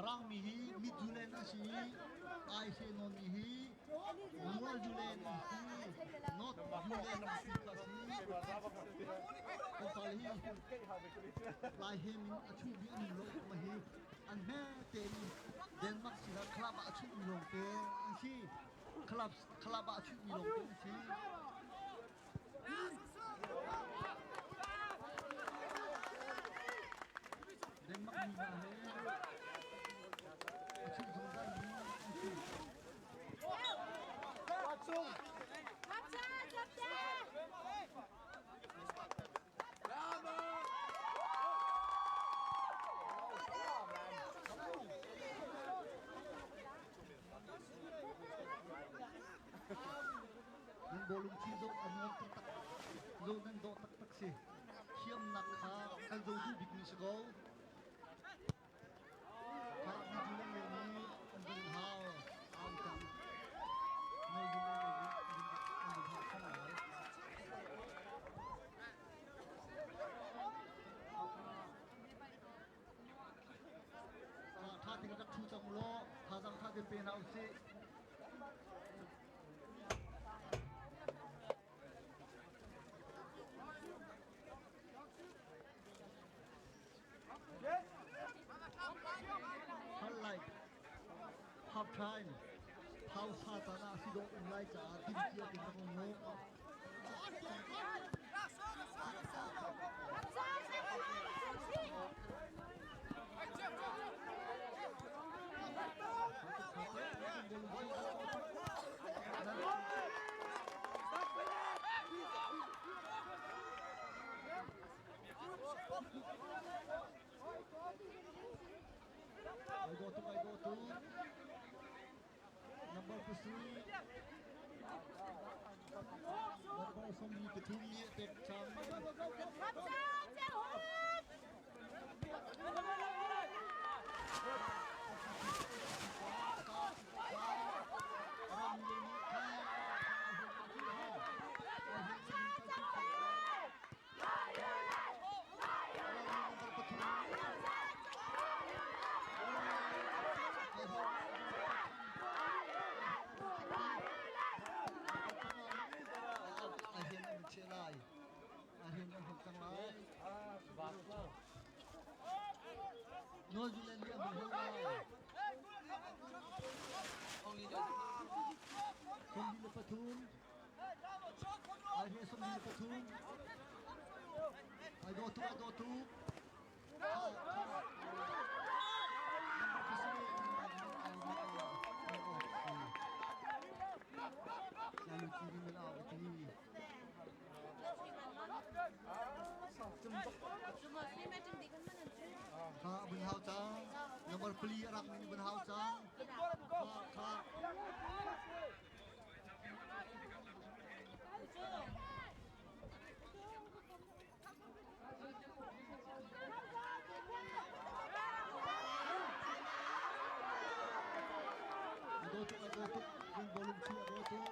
Rangmi hi mitzulen a si i aihre nawnmi hi mualzulen a si. North Zulen a si. Kan fale hi Lai he min a chuhmi an um lo ma hi an hme tein Denmark sila club ah a chuhmi lawng te an si. Club club ah a chuhmi lawng te an si. Denmark mi hna he a chuh zungzalmi an si. Nan bawlung thi zoh a nuam taktak zo nan dawh taktak si. Thiamnak kha kan zo duh bikmi si ko. Kha mi le le nih an vun hau au cang. Nei du le le nih an vun hau cang lai. Tha ting rak thu cang law thazang tha te pe hna usih. Hal half time thausa caan ah si dawh um lai caah timhcia tein rak um u. I go to, I go to. Number pasarih. Number 23 nih a pek cang. 23. Ai dawh tuk, ai dawh tuk. Kha bun hau cang. Number pali a rak min bun hau cang. Kha kha. A dawh tuk, a dawh tuk. Bawlung chu a dawh tuk.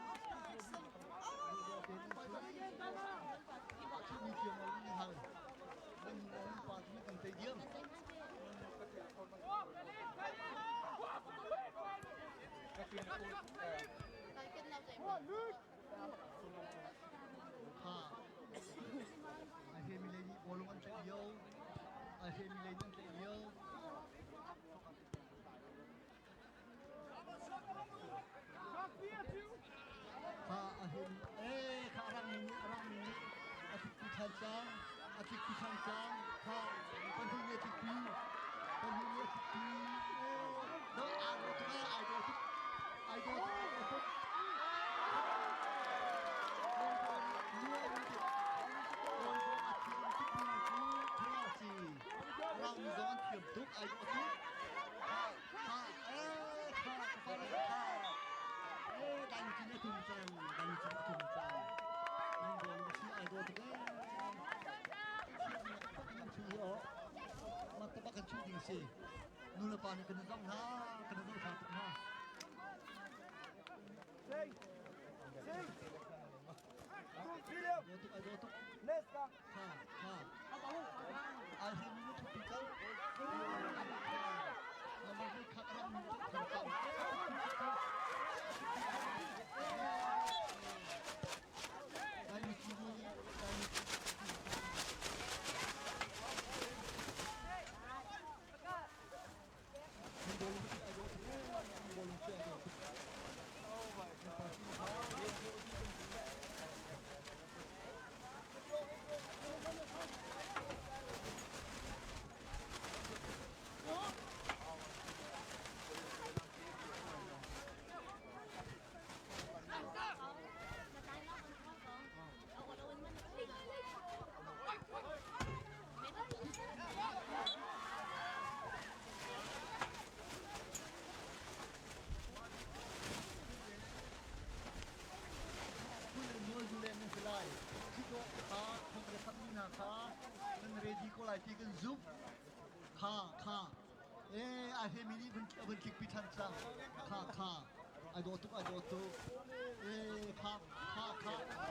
Mi thiam lo in hal. Nan pa cu kan tei diam. Ha. A he mi lei nih bawlung an tlaih lio. A he mi lei nih an tlaih lio. Kha a he eh kha a rang mi nih a rang mi nih a tlikpi ṭhan cang. A tlikpi ṭhan cang. Kha pahnih nih a tlikpi. Pahnih nih a tlikpi. Eh no ai dawh tuk eh ai dawh tuk. Ai dawh tuk ai dawh tuk. Rang zong an thiam tuk ai dawh tuk. Kha eh kha ka kha eh dang cin a tum cang dang cin a tum cang. Nan bawlung si ai dawh tuk eh. Thiam nan chu hi aw. Mak tabak kan chu ding si. Nu le pa nih kan i zong hna kan i zoh hna tuk hna. Sing! Sing! Philip! Dawh tuk ai dawh tuk. Let's go! Kha kha. Ai he mi tuk pi kal. Number 3 kha ram mi tuk pi kal. Dai mi chi ni dai mi chi. lai ti kan zumh. Kha kha ee ai hlemi nih a vun tlikpi ṭhan cang. Kha kha ai dawh tuk ai dawh tuk. Ee kha kha kha kha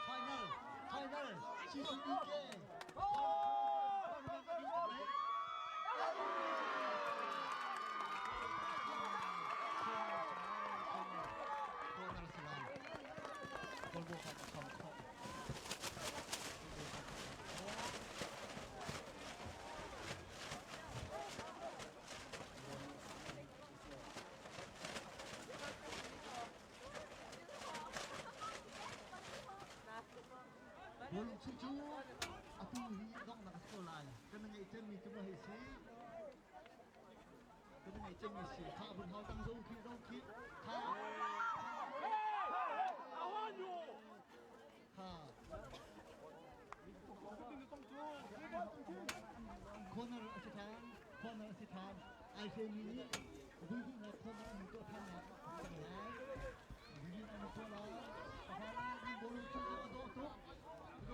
Final, final, CCBK. Bawlung chuih cu atu hi donghnak a si ko lai. Kan ngeih cemmi cu hei si. Kan ngeih cemmi si. Kha vun hau tang zo khi zo khi. Kha. Kha. Corner a si ṭhan. Corner a si ṭhan. Ai hremi nih vuihnih corner an tuah ṭhan nak cang lai. Vuihnih an tuah lai. Bawlung chuih cu a dawh tuk.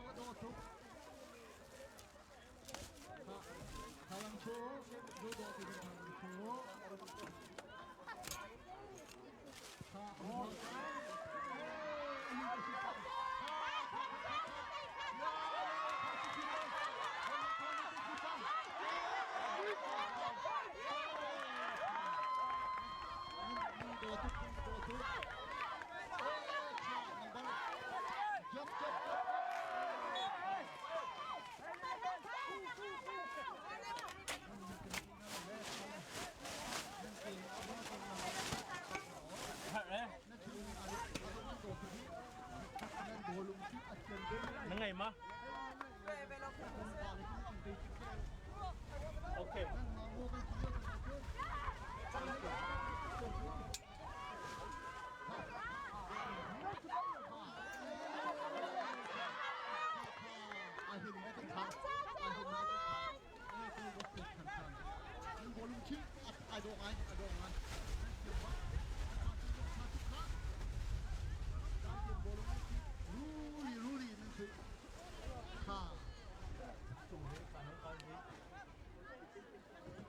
A dawh tuk. Thalang chu, do dawh ti thalang chu. Kha, Na ngei ma? Okay.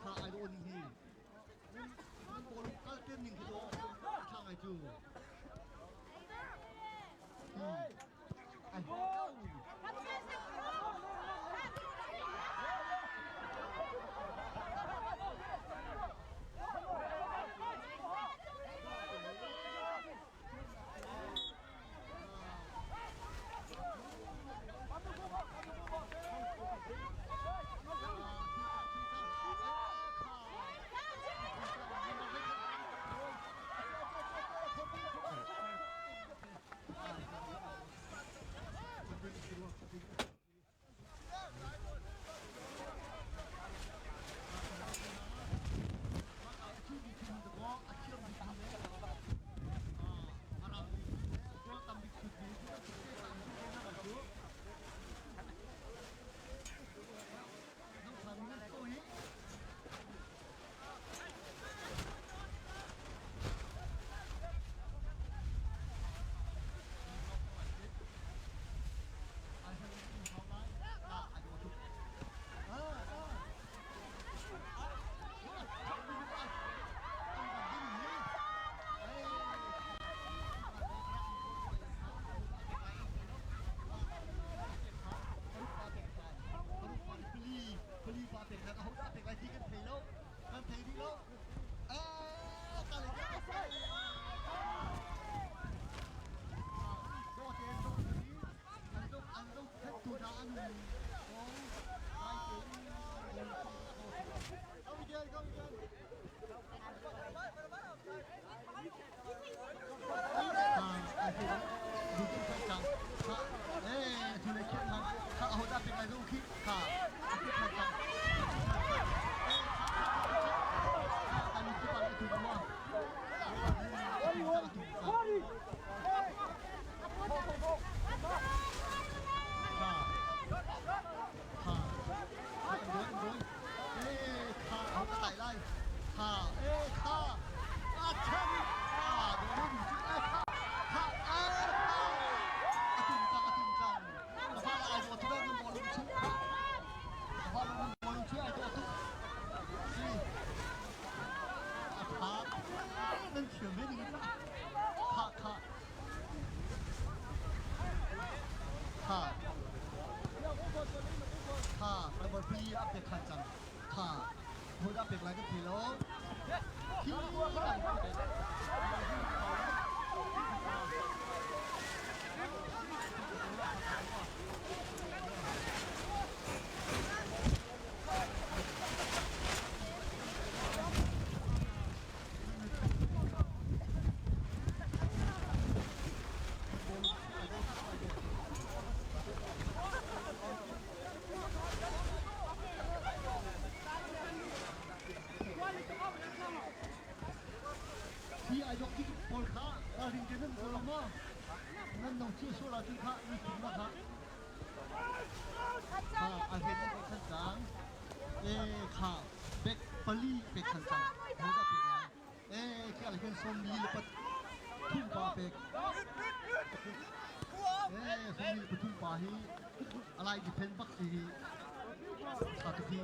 Kha ai do ning hi nan pawl kal tem ning khi do tha ngai cu ai lai zo khi kha a ti than cang a ti than cang eh kha kha kha kha kha kan tu pa tu ma kha kha doi doi eh kha ho ka tai lai kha eh kha a chan kha do lu chu eh kha kha eh kha a tum cang a tum cang ka fa la ai do tu nan bo lu chu kha ka fa lu bo lu chu ai do tu si a tha nan thiam ve ding kha kha kha kha number 3 a pek khan cang kha hoi dah pek lai ka thei lo khi Hi ai dok tik pawl kha ralring te nan kawl ma nan nong chi sual ahcun kha nan thim na kha kha a he nan khan cang e kha bek pali pek khan cang mo da pek lai e khi ala khen som li le pat thum pa pek e som li pathum pa hi alai defend bak si hi kha tu khi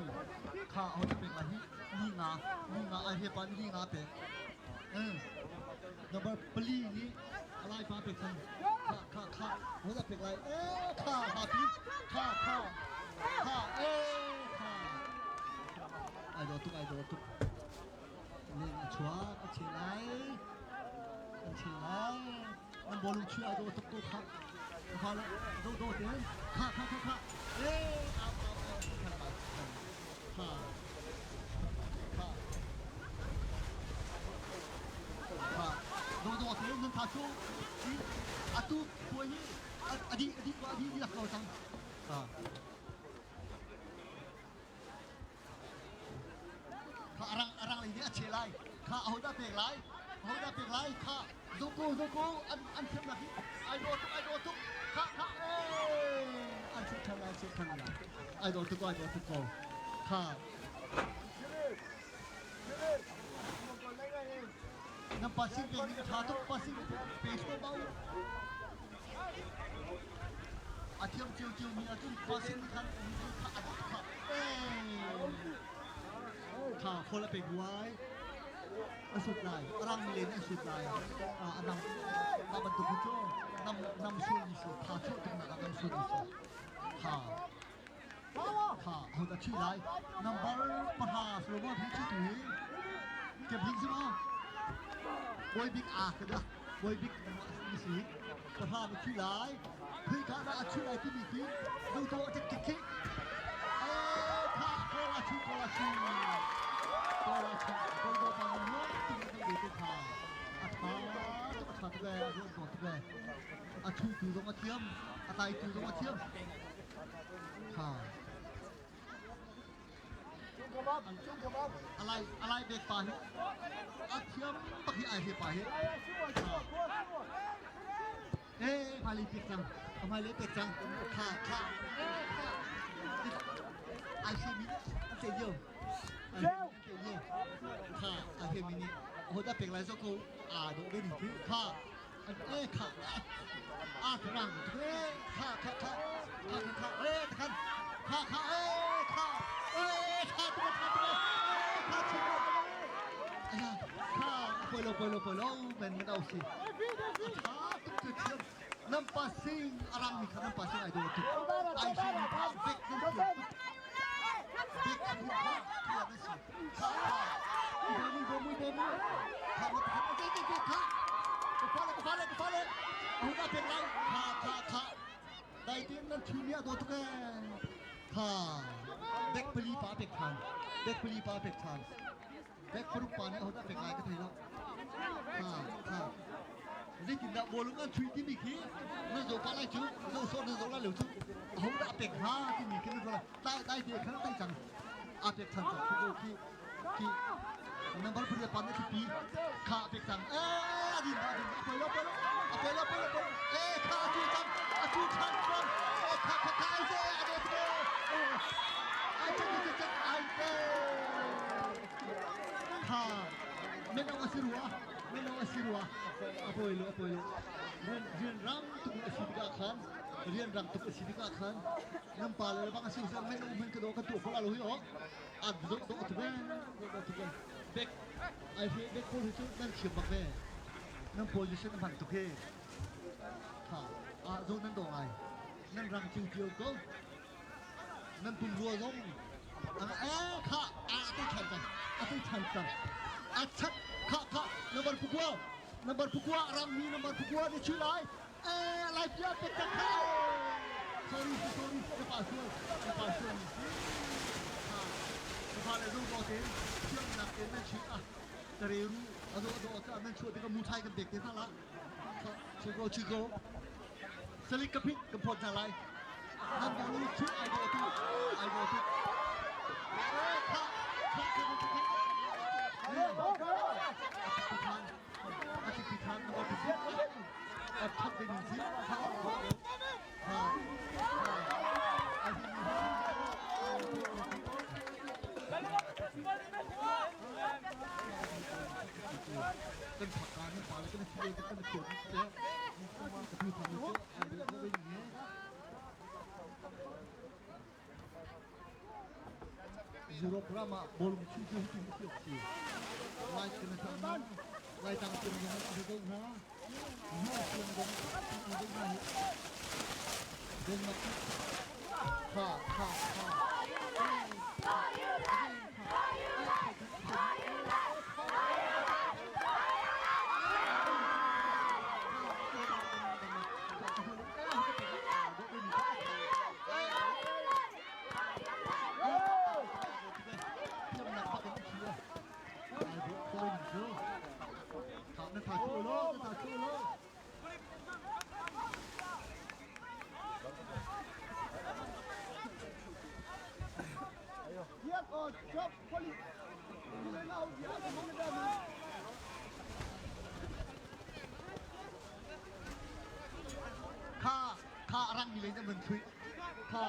kha ho ta pek lai hi ni nga ni nga ai he pa ni nga pek number pali nih alai pa pek cang kha kha kha ho ta pek lai e kha ha pi kha kha kha e kha ai do tuk ai do tuk len a chuak a che lai an che lai nan bawlung chuih ai do tuk ko kha kha le do do ten kha kha kha kha e au au au kha kha kha kha kha do do te nan tha chu atu puai hi adi adi ko adi adi lak ko cang ha Kha arang arang lei nih a che lai. Kha ahodah pek lai? Ahodah pek lai? Kha zoko zoko an an thiamnak hi ai dawh tuk ai dawh tuk. Kha kha ee an chuk than lai chuk than lai. Ai dawh tuk ai dawh tuk ko. Kha na passing pek ning tha tuk passing pe so bau. A thiam cio cio mi ahcun passing khan kha a kha Kha khawl a pek buai. A sut lai. A rang mi len a sut lai. A nam mah bantuk hi cu nam nam sul mi si tha chuah tuk nak ah nam sul mi si. Kha kha ho dah chuih lai. Number pahra Solomon hi chuih tu hi ke bling si maw? Bawi bik a ka dah. Bawi bik mi si. Pahra na chuih lai. Phui ka dah a chuih lai timi khi zoto a tik tik khi. Kha kawl a chuih kawl a chuih. Kawl a chuih. Kawl do pa nu ting kan de te kha. A tha tuk a tha tuk le a ruan ko tuk le. A chuih tu zong a thiam. A tai tu zong a thiam. Kha. Alai alai bek pa hi a thiam bak hi ai he pa hi. Eh hmailei pek cang hmailei pek cang kha kha ai si mi an te lio an te lio kha ai he mi nih hoda pek lai zo ko a do be ni khi kha eh kha a rang eh kha kha kha kha kha eh kha kha kha eh kha eh kha tu kha tu eh kha chu aya kha poi lo poi lo poi lo men men au si Nam passing arang mi kha nam passing ai do tuk ai si mi kha bek nan thiam tuk bek an hu kha thiam an si kha kha bomu bomu bomu kha ma kha ke ke ke kha ko fa le ko fa le ko fa le hu da pek lai kha kha kha dai tin nan thi mi a do tuk e kha bek pali pa pek than bek pali pa pek than Bek paruk pa nih ahodah pek lai ka thei lo. Ha ha. Zeitindah bawlung an chuih timi khi nan zoh pah lai cu, zoh sawh nan zoh lai lo cu. Ahodah a pek hnga timi khi na tlai tlai te khan tai cang. A pek than cang khi khi khi number pariat pa nih a pi kha a pek cang. Eh a din a din a poi lo poi lo a poi lo poi lo poi lo eh kha a cu cang a cu than cang eh kha kha kha ai se a do te ai cek cek cek ai te kha menong a si rua menong a si rua a poi lo a poi lo rian rian ram tuk a si tikah khan rianrang tuk a si tikah khan nan pa le bang a si sang men um ka do ka tu ko lo hi o at do do tu ve do tu ve bek ai he bek ko chu nan thiam bak ve nan position man tuk he kha a zo nan do ngai nan rang chiu chiu ko nan pum rua zong ang e kha a tu than cang a tu than cang a chat kha kha number pukua number pukua ram mi number pukua ni chu lai Lai pia pek tak kha. Sorry, sorry, ka pa sual, ka pa sual. Ka pa le zo do te, thiam nak te nan chim ah. Tare ru, azo do ta nan chua te ka mu thai kan pek te na la. Chigo chigo. Salik ka phit kan phot na lai. Nan bo lu chu ai do tu, ai do tu. Kha, kha, kha, kha, kha. A tlikpi ṭhan na a ṭhat ding si kan phak kan pa le kan thi kan thiam te ka thu tham chu ai ko ve ni Europe ram ah bawlung chuih cu hitin a si awk si. Lai kan i cang hna. Lai tang tiang zong an si ko hna. US tiang zong an si ko hna hi. Denmark kha kha kha. Kha kha rang mi lei nan van thui kha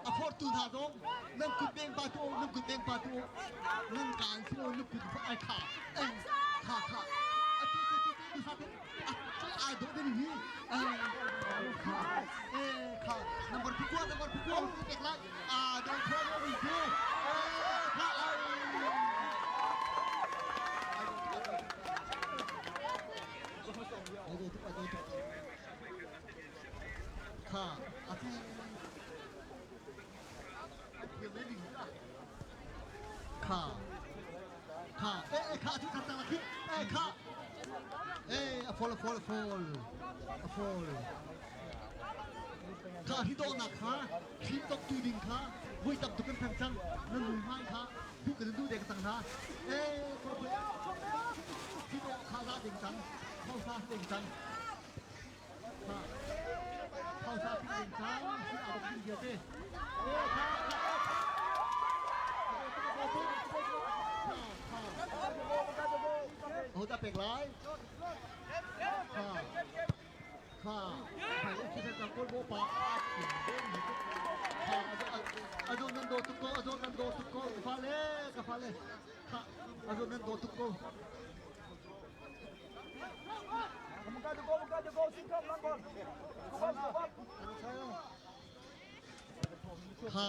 a fortu hna zong nan kut beng pa tu nan kut beng pa tu nan kaan si lo nan kut ai kha eh kha kha atu tu tu tu sa te ai do den hi eh kha eh kha number pukua number pukua pek lai a do kho do ni si eh kha ai ai do tu ai do tu Kha a ti kha kha eh eh kha tu tang khi eh kha eh a fall a fall a fall a fall kha hi do nak kha thim tok tu ding kha vui tam tuk kan thang cang nan mui hmai kha du kan du dek tang na eh hi do kha za ding cang khau sa ding cang Ho pek lai? Kha. Kha. Pa. Kha azo nan do tuk ko azo nan do tuk ko ka fa le ka fa le. Kha azo nan do tuk ko. Kha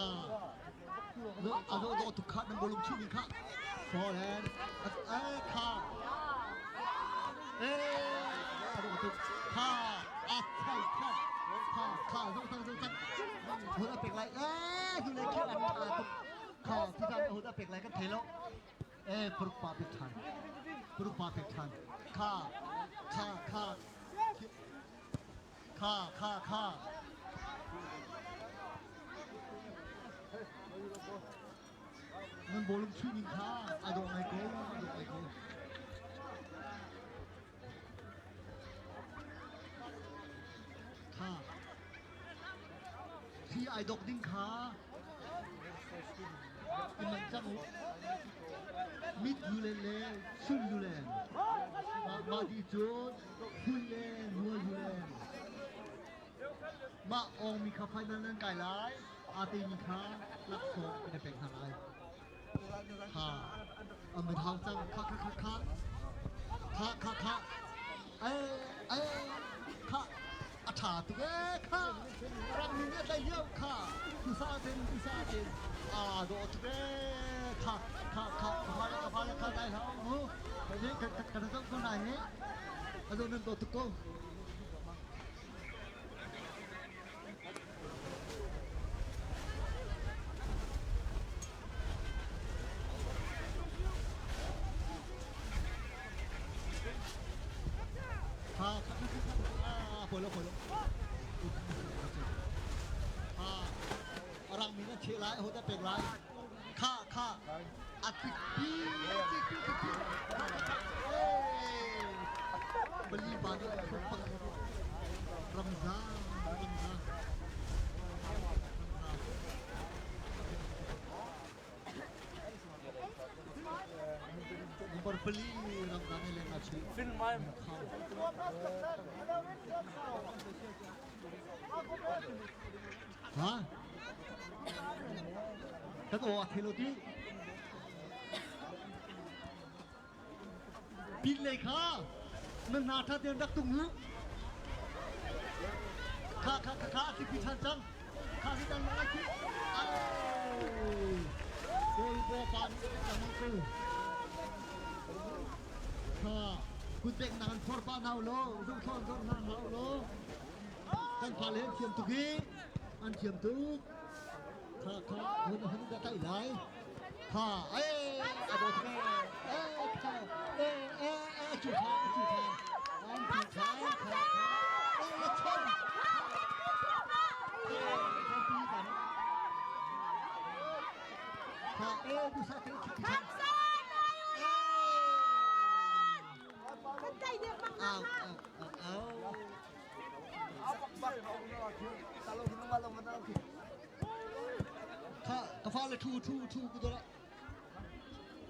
a dawh dawh tuk kha nan bawlung chuh ning kha forehand eh kha eh a dawh tuk kha a thai kha kha kha zo tang zo tang hun a pek lai eh hi le khi a tha tuk kha ti hun a pek lai kan thei lo Eh, paruk pa pek ṭhan. Paruk pa pek ṭhan. Kha, kha, kha. Kha, kha, kha. Nan bawlung chuih ning kha a dawh ngai ko, a dawh ngai ko. Kha. Khi ai dok ding kha i manh cang u. Mit yulen le sun yulen. Mah ti cun hul le mual yulen. Mah awngmi kha final nan kai lai. Aa teimi kha laksawng kan i pek hna lai. Kha an van hau cang. Kha kha kha kha. Kha kha kha. Ai ai kha a ṭha tuk ee kha. Rangmi nih a tlaih lio kha. Tusa ten tusa ten aa dawh tuk ee kha kha kha ka fale ka fale kha dai hlah mu. Ka ka ka zoh ko na hi. A zo nan dawh tuk ko. Ha kha kha kha kha poi lo poi lo ha rang mi nan che lai ho da pek lai kha kha a tik pi tik pi tik pi Bali pa nih Ramzan Ramzan Number pali Ramzan le nga chi. Ha? Kan aw a thei lo ti. Pin lei kha nan hna ṭha tein rak tung u. Kha kha kha kha a tlikpi ṭhan cang. Kha si tan lai khi. Au! Kawl paw pa nih a lang ko. Kha kutbek nak an phor pa nau lo, zungthlawn zong hna nau lo. Kan fale an thiam tuk i an thiam tuk. Kha kha hun hun da tai lai. Kha eh a dawt ve. Eh kha eh eh eh chu tha chu tha. An chu tha kha kha. Eh la chen. Kha eh du sa te chu tha. Au au au au. Kha ka fale thu thu thu ku do la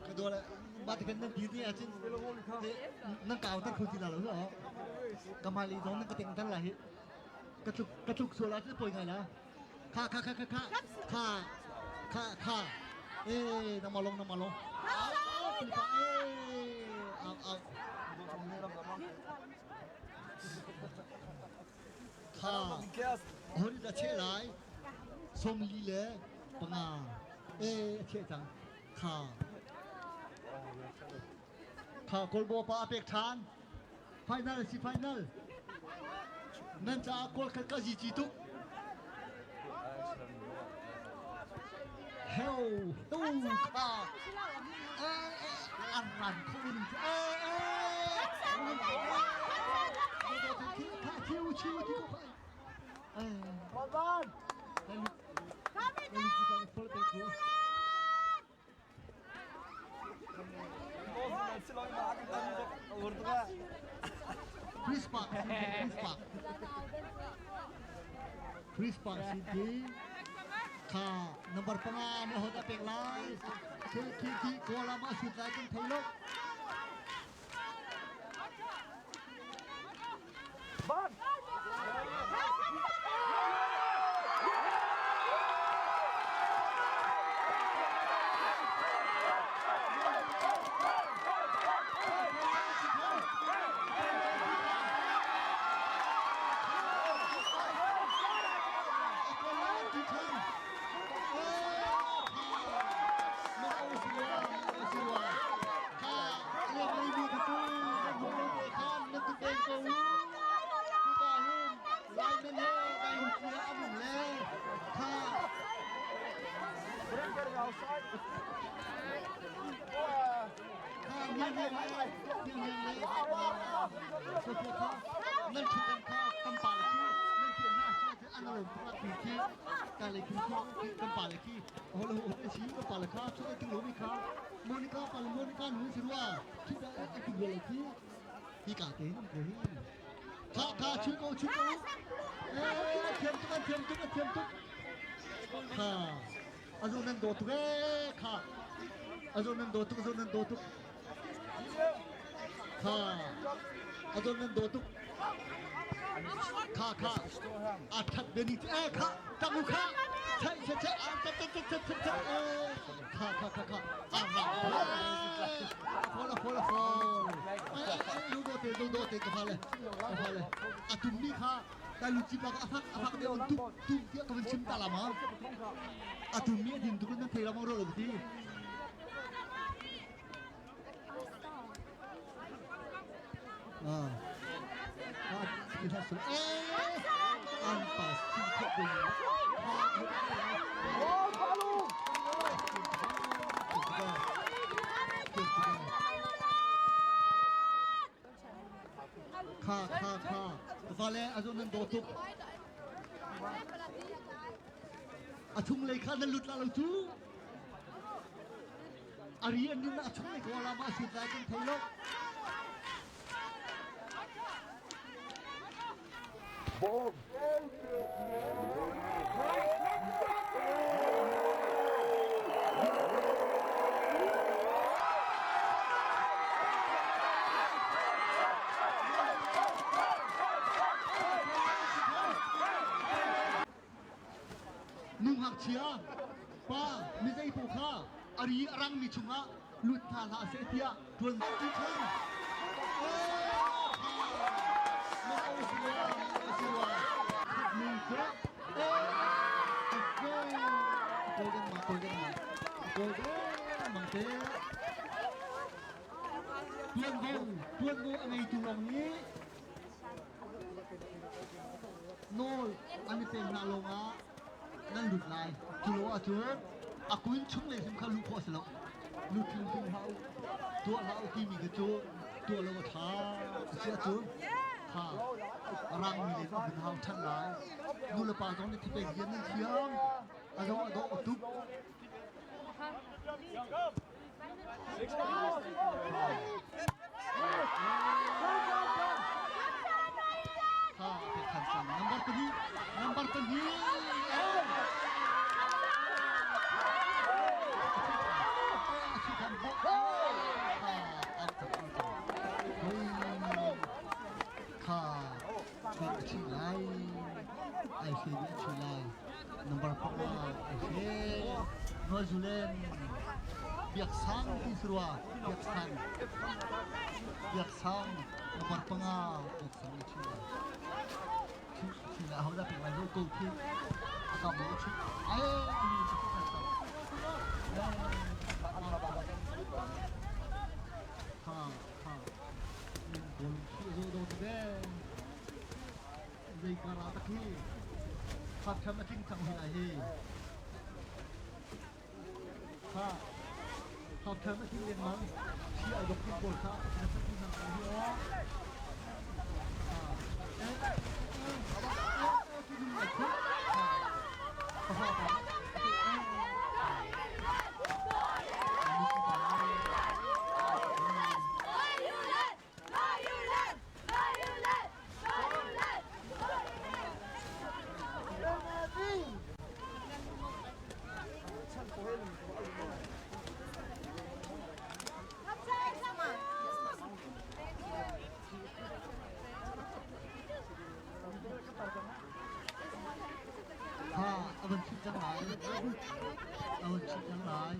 ka do la ba te kan nan dir ni ahcun nan kau tar kho ti la lo no ka mali zong nan ka teng tan la hi ka tluk ka tluk sual ahcun poi ngai la kha kha kha kha kha kha kha kha eh nang ma long nang ma long eh au au Kha hon a cheh lai 45 e a cheh cang kha kha kawlbaw pa a pek ṭhan final si final nan caah kawl khat ka zici tuk heu heu kha an ran kho ning eh eh Chiu chiu ti ko Van! Chris Park Chris Park Chris Park si ti kha number panga ne hot a pek lai khi khi khi goal ama shoot lai kan thei lo Van! Nan ṭhutdan kha kan pale khi nan thiam hna si an lawm tuk khi ka le khi kan pale khi hol hol si kan pale kha chu tu lo mi kha Monica pale Monica nu si rua chu da a tu lo khi hi ka te nam ko hi kha kha chu ko chu ko eh thiam tuk thiam tuk thiam tuk. Kha azo nan daw tuk ee kha azo nan daw tuk azo nan daw tuk kha azo nan daw tuk kha kha a that beni eh kha tamu kha chai chai chai a chai chai chai chai chai eh kha kha kha kha a ha fol fol fol lu do te lu do te ka fa le ka fa le a tum mi kha ta lu chi pa a fak a fak de on tum tum tia ka van chim ta la ma a tum mi a din tu nan thei la mo ro lo ti Ah. Ah, kita su eh an pas chi kho bu Oh, Palu! Kha kha kha vale azo nan do tuk a chung lei kha nan lut la lo cu a ri an nin a chung lei ko la ma sut lai kan thei lo Bob. Nu ngakchia pa mizei paoh kha a ri a rangmi chungah lut hna hlah seh tiah ṭuan ti chan. Tuanvo a ngeitu lawng nih nawl an i pek hna lawngah nan lut lai. Cu lo ahcun a kun chung lei hrim kha luh khawh a si lo. Lut hrimhrim hlah u. Tuah hlah u timi khi cu tuah lo a ṭha. A si ahcun kha rangmi len a hun hau ṭhan lai. Nu le pa zong nih thipek rian nan thiam. A zong a dawh a tuk. Kha a pek ṭhan cang. Number pahnih, number pahnih. Kha chuak a chih lai. Ai fe nih a chih lai. Number panga a si. Noazulen Biaksang ti si rua. Biaksang. Biaksang number panga Biaksang a chih lai. Chih chih lai hodah pek lai zo ko khi. A kam lo chih. Ai ani Ha ha. Bol khi zo do te. Zei kar ah tak hi khat a tling cang hi lai hi. Kha khat a tling lengmang. Thi ai dok pawl kha na sak hna hi aw. Eh eh eh ti ding lai khu. Ha ha ha. Ha, a van chim cang lai. A van chim cang lai.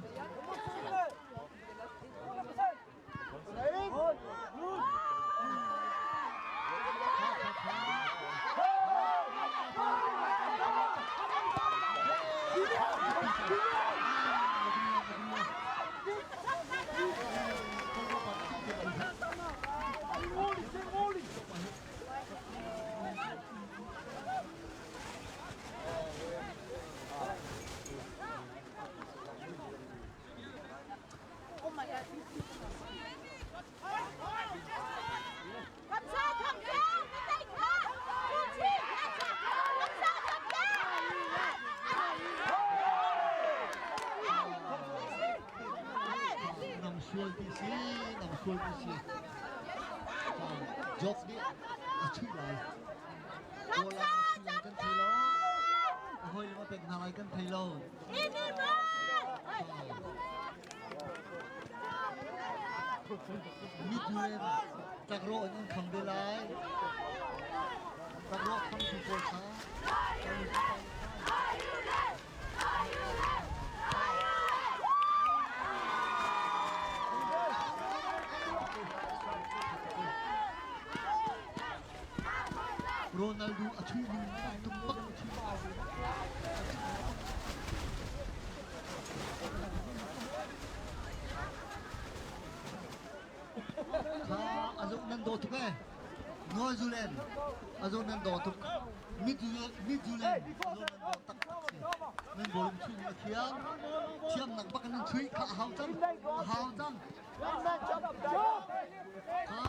Nam sual ti si, nam sual ti si. Jok nih a chuih lai. Kawl ah a chuih lai kan thei lo. Hoi le pek hna lai kan thei lo. Mit le tlakrawh in an kham ve lai. Tlakrawh kham tu pawl kha. Ronaldo a chuhmi tum bak. Kha a zoh nan daw tuk ee. New Zealand a zoh nan daw tuk. Mid Zealand a zoh nan daw tak tak si. Nan bawlung chuih a thiam. Thiam nak bak nan chuih kha a hau cang. A hau cang. Kha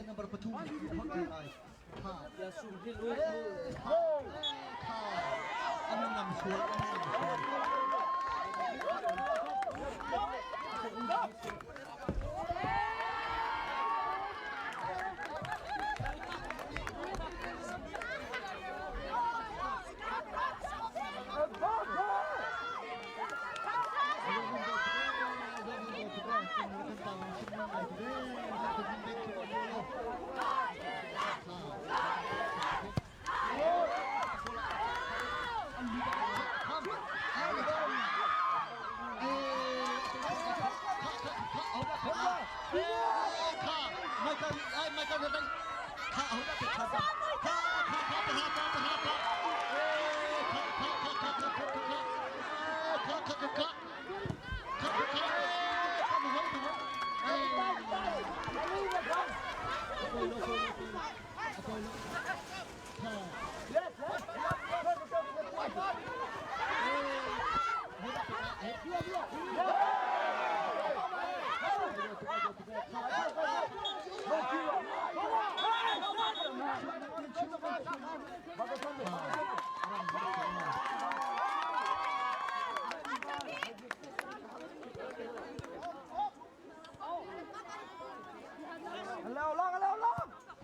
Number pathum kha kha an nam sual an nam sual.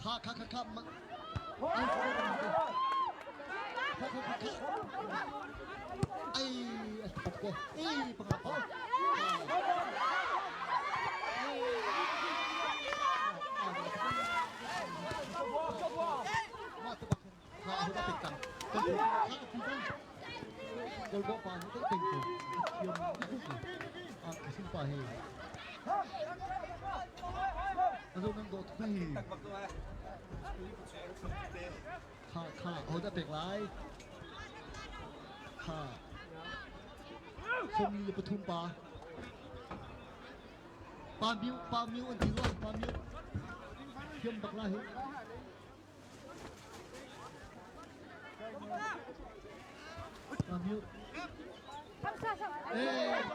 Kha kha kha kha kha kha kha kha ai ai panga po. Kha kha ho dah pek lai? Kha 43 pa. Pa miu pa miu an ti rua pa miu. Thiam bak la hi. Pa miu. Eh.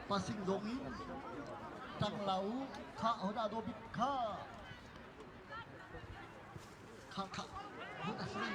Pasing zong in tang lau kha hoda do bik kha kha kha hoda sinan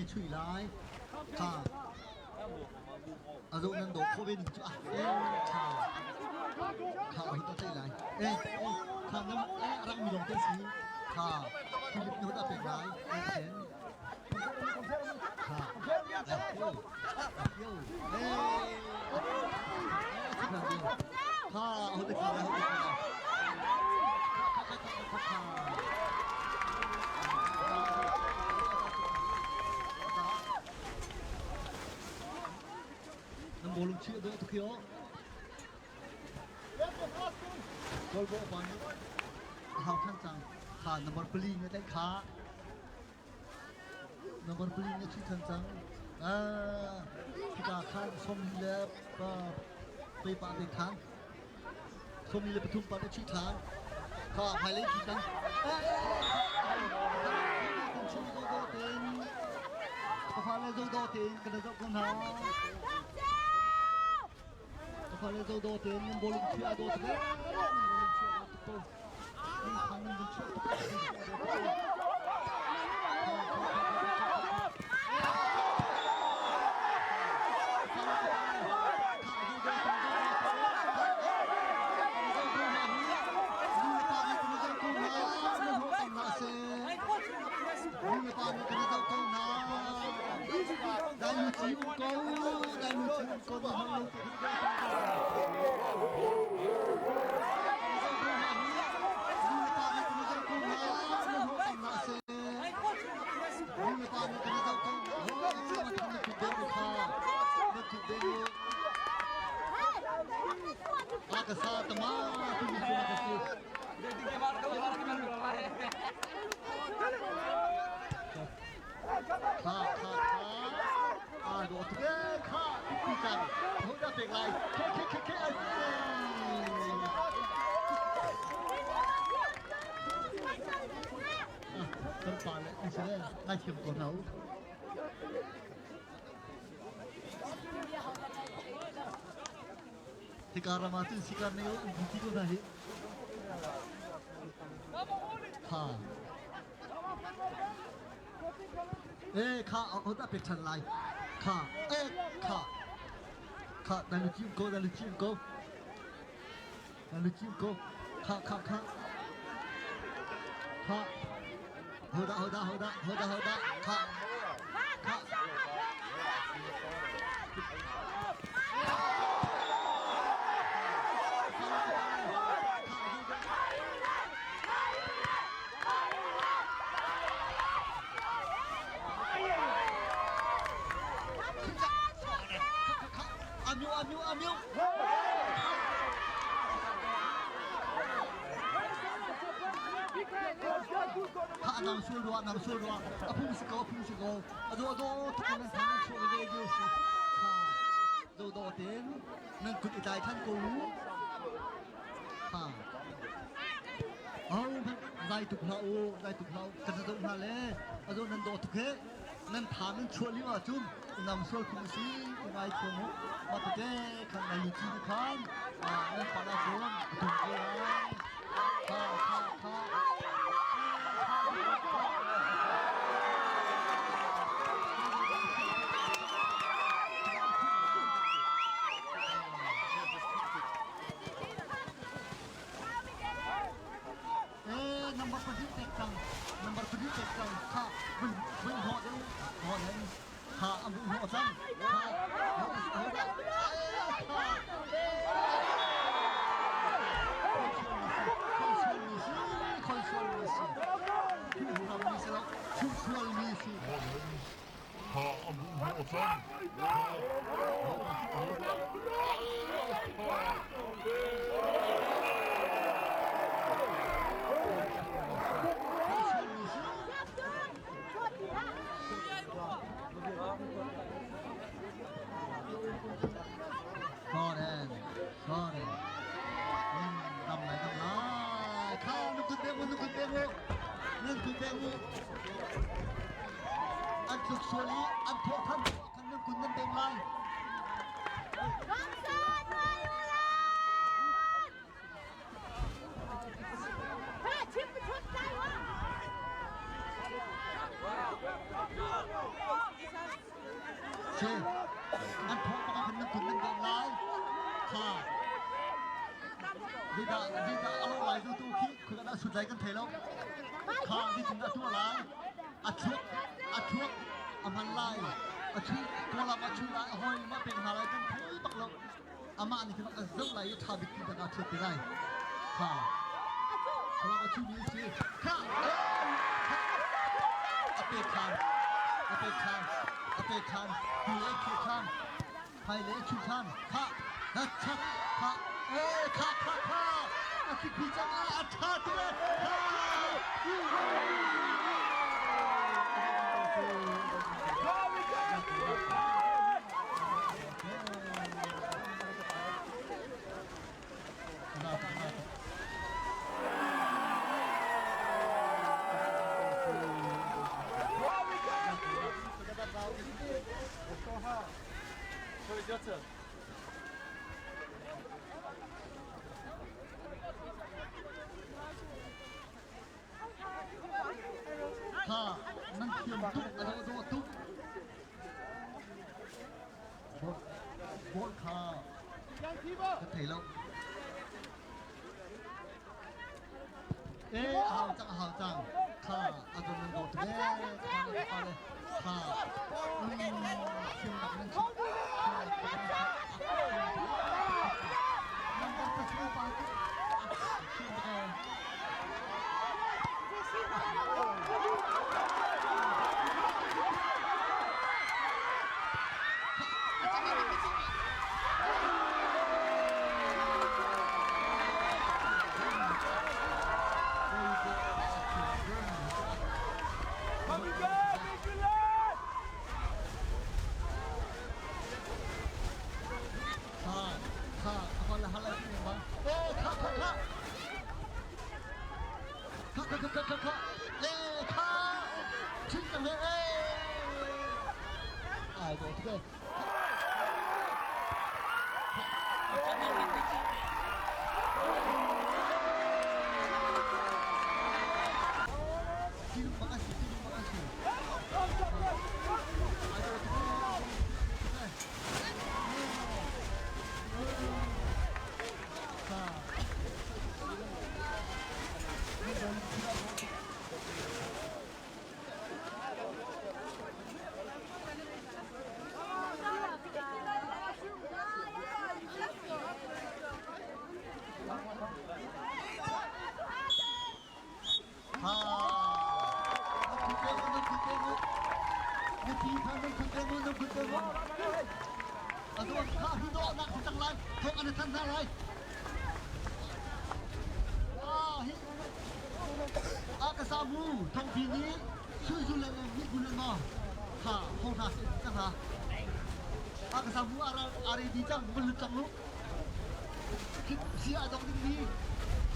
nih chui lai. Kha a zoh nan dawh khawh ve ning cu ah kha kha a hut a tlaih lai. Eh kha nam eh a rangmi lawng te si. Kha Philip nih hut a pek lai. Eh kha kha a hut a khi lai hut a khi lai. Kha kha kha kha kha. Nan bawlung chih a dawh tuk hi aw. Goal pa nih a hau than cang. Kha number pali na tlaih kha. Number pali na chuih than cang. Ah, khika khan sawmli le pa pe pa te khan. 23 pa na chuih than. Kha hmailei khi kan. Kan chim do do tein ka fale zo do tein kan zoh ko hna. Ka fale zo do tein nan bawlung chuih a do tuk eh. Nan bawlung chuih a do tuk ko. Nan thang nan vun chuah tuk. Kha kha kha aa dawh tuk ee kha ti cang ho dah pek lai khe khe khe khe kan pa le an si le ngai thiam ko hna u Hika ram ah cun sikar nei an ti ko hna hi. Kha. Eh kha a dah pek ṭhan lai. Kha eh kha. Kha na lu chim ko na lu chim ko. Na lu chim ko. Kha kha kha. Kha. Hoda hoda hoda hoda hoda kha. Kha. Amyu amyu amyu. Kha nang sul rua nang sul rua a phung si ko a phung si ko a do do tuk nan thang nan chuah ve ve si kha do do ten nan kut i tlai than ko u kha au zai tuk hlah u zai tuk hlah u kan zoh hna le a zo nan do tuk he nan tha nan chuah lio ahcun nam sual phung si i ngai thiam u ma te khan na lu chi khan nan pa la cun tum ko lai kha kha kha Eh, number pahnih pek cang. Number pahnih pek cang. Kha, vun vun hnawh deuh. Hnawh deuh. Kha, an vun hnawh cang. Kha, hnawh dah. Khoi sual mi si, khoi sual mi si. Ram mi si lo, sual mi si. Kha, an vun hnawh cang. Soren, soren. Dam lai, dam lai. Kha, nu kut beng u, nu kut beng u. Nan kut beng u. An tluk sual i an thawh than khan nan kun nan beng lai. Si. An thawh bak ah khan nan kun nan dawh lai. Kha. Zeidah zeidah a lawh lai tu tu khi khoi dah sut lai kan thei lo. Kha zeitin dah tuah lai. A thluak a thluak a hman lai. A chu kawlam a chu lai a hawi ma pek hna lai kan thei bak lo. Amah nih khin a zoh lai i ṭha bik ti dang ah ṭhiat te lai. Kha. Kawlam a chu mi si. Kha. A pek ṭhan. A pek ṭhan. A pek ṭhan. Hnu le khi ṭhan. Hmai le chu ṭhan. Kha. Na chak. Kha. Eh kha kha kha. A thikpi cang ah a ṭha tuk eh. Kha. Kha nan thiam tuk a dawh dawh tuk. Ball kha ka thei lo. Eh, a hau cang, a hau cang. Kha a dawh nan dawh tuk eh. Kha le kha le kha. Thiam bak nan chim. Nan kan pasal pa cu thiam bak eh. Kha kha kha kha kha eh kha chin cang he eh ai do tuk eh. Tin bak a si tin bak a si. Ai do tuk eh. Kha. A ka samu thongpi nih suizu le migu le maw kha ho hna seh cang hna. A ka samu a ready cang vun lut cang lu. Si ai dok ding mi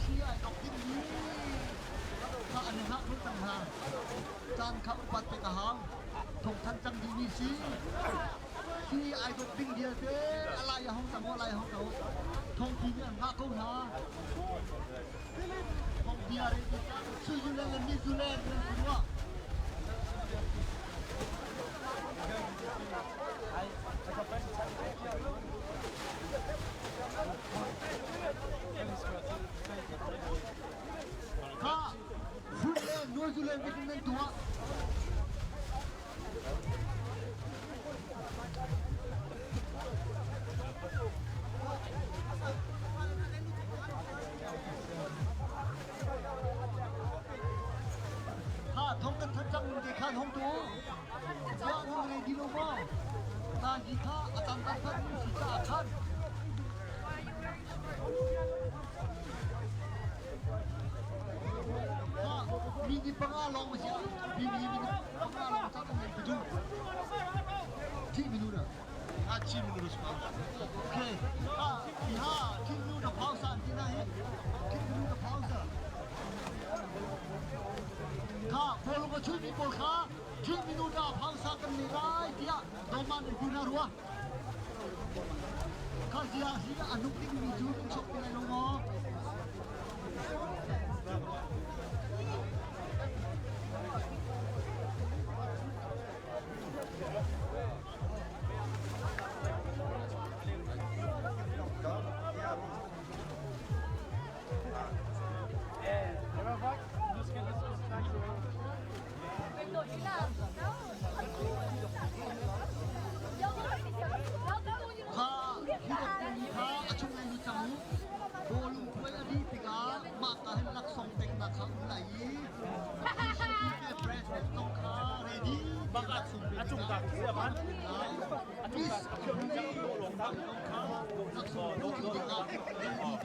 si ai dok ding mi kha an hngak lut cang hna. Caan kha upat pek a hau. Thongthan cang dih mi si. Hi ai dawt ding vialte a lai a hong cang a lai a hong cang. Thongpi nih an hngah ko hna. Thongpi a re ti cang. Switzerland le New Zealand nan si rua. Kha Fun le New Zealand nan tuah. Ha thong kan that cang te khan hong tu ya hong re di lo ma na hi kha a tam tam phat si cha khan. Mi panga lawng si mi mi panga lawng cak kan tu thi minu na A chi minu ru. Okay, ha ha thi minu da pausa ti na he thi minu da pausa kha bol ko chui mi bol kha thi minu da pausa kan ni lai tia doman in na ruwa kha zia hi anuk ding mi chu chok ti lai lo mo.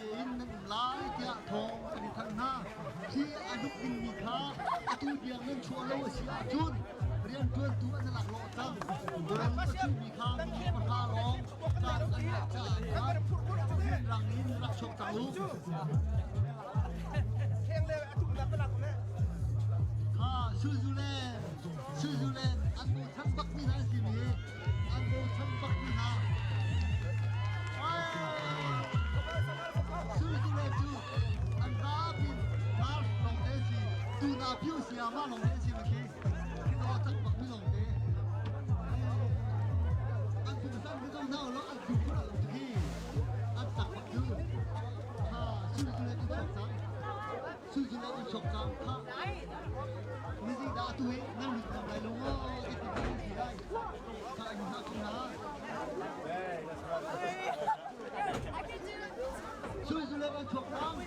Tein nan um lai tiah thawng an i thanh hna. Khi a duk dingmi kha atu tiang nan chuah lo a si ahcun rianṭuantu an i laklawh cang. Ram a chuhmi kha minung pahra lawng caan an ngah caah khan rianrang in rak chuak cang u. Kha Switzerland, Switzerland an bochan bakmi hna an si mi, an bochan bakmi hna. Switzerland cu an zapi Mars lawng te si, tuna phiu sia ma lawng te si ma khi. Khi to cak bakmi lawng te. An pungsan ku zong hna lo an khu khur lo khi. An cak bak cu. Kha Switzerland in chuak cang. Switzerland in chuak cang. Kha mizi dah tu hi nan lut ngam lai lo maw ti ti ti lai. Kha in hna kum na. Switzerland in chuak cang.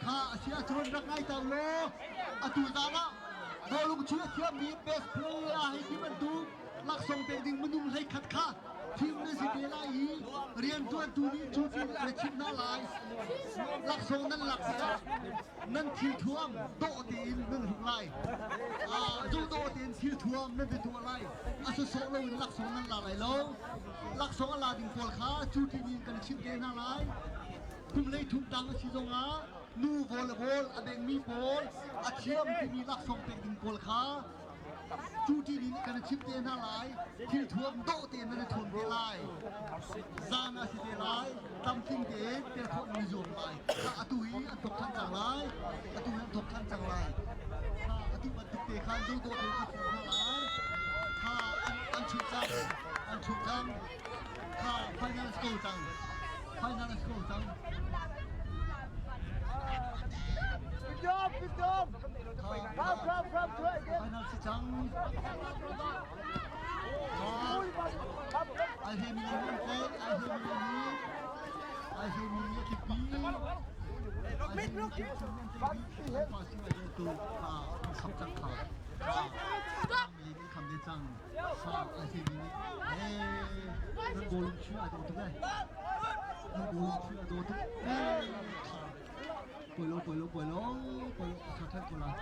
Kha a si ahcun rak ngai ter law atu zan ah bawlung chuih a thiammi best player ah hei ti bantuk laksawng pek ding minung 11 kha thim na si te lai i riantuantu nih cu ti na chimh hna lai. Laksawng nan lak tikah nan thilthuam dawh tein nan hruk lai. Zohdawh tein thilthuam nan ti tuah lai. A sawsawh loin laksawng nan la lai lo. Laksawng a la ding pawl kha cu ti in kan chimh te hna lai. Kum lei thum tang a si zongah Nu volleyball a bengmi pawl a thiam timi laksawng pek ding pawl kha cuti nih kan i chim te hna lai. Thil thuam dawh tein nan i thuam te lai. Zan a si te lai. Tlamtling tein tel khawh nan i zuam lai. Kha atu hi an thawk than cang lai. Atu hi an thawk than cang lai. Kha atu bantuk te khan zo dawh tein kan thuam hna lai. Kha an chuh cang. An chuh cang. Kha final score cang. Final score cang. Good job, good job. Come, come, come, try again. Final si cang. Ai he mi nan te, ai he mi ni, ai he mi ni ki pi. Look, look. Pa si ai tu kha kham cang kha. Mi ni kham de cang. Sa ai he mi ni. Eh, nan bolung chu ai do tu ke. Nan bolung chu ai do tu. Eh, kha. Poi lo, poi lo, poi lo, poi lo. Tha than ko lai.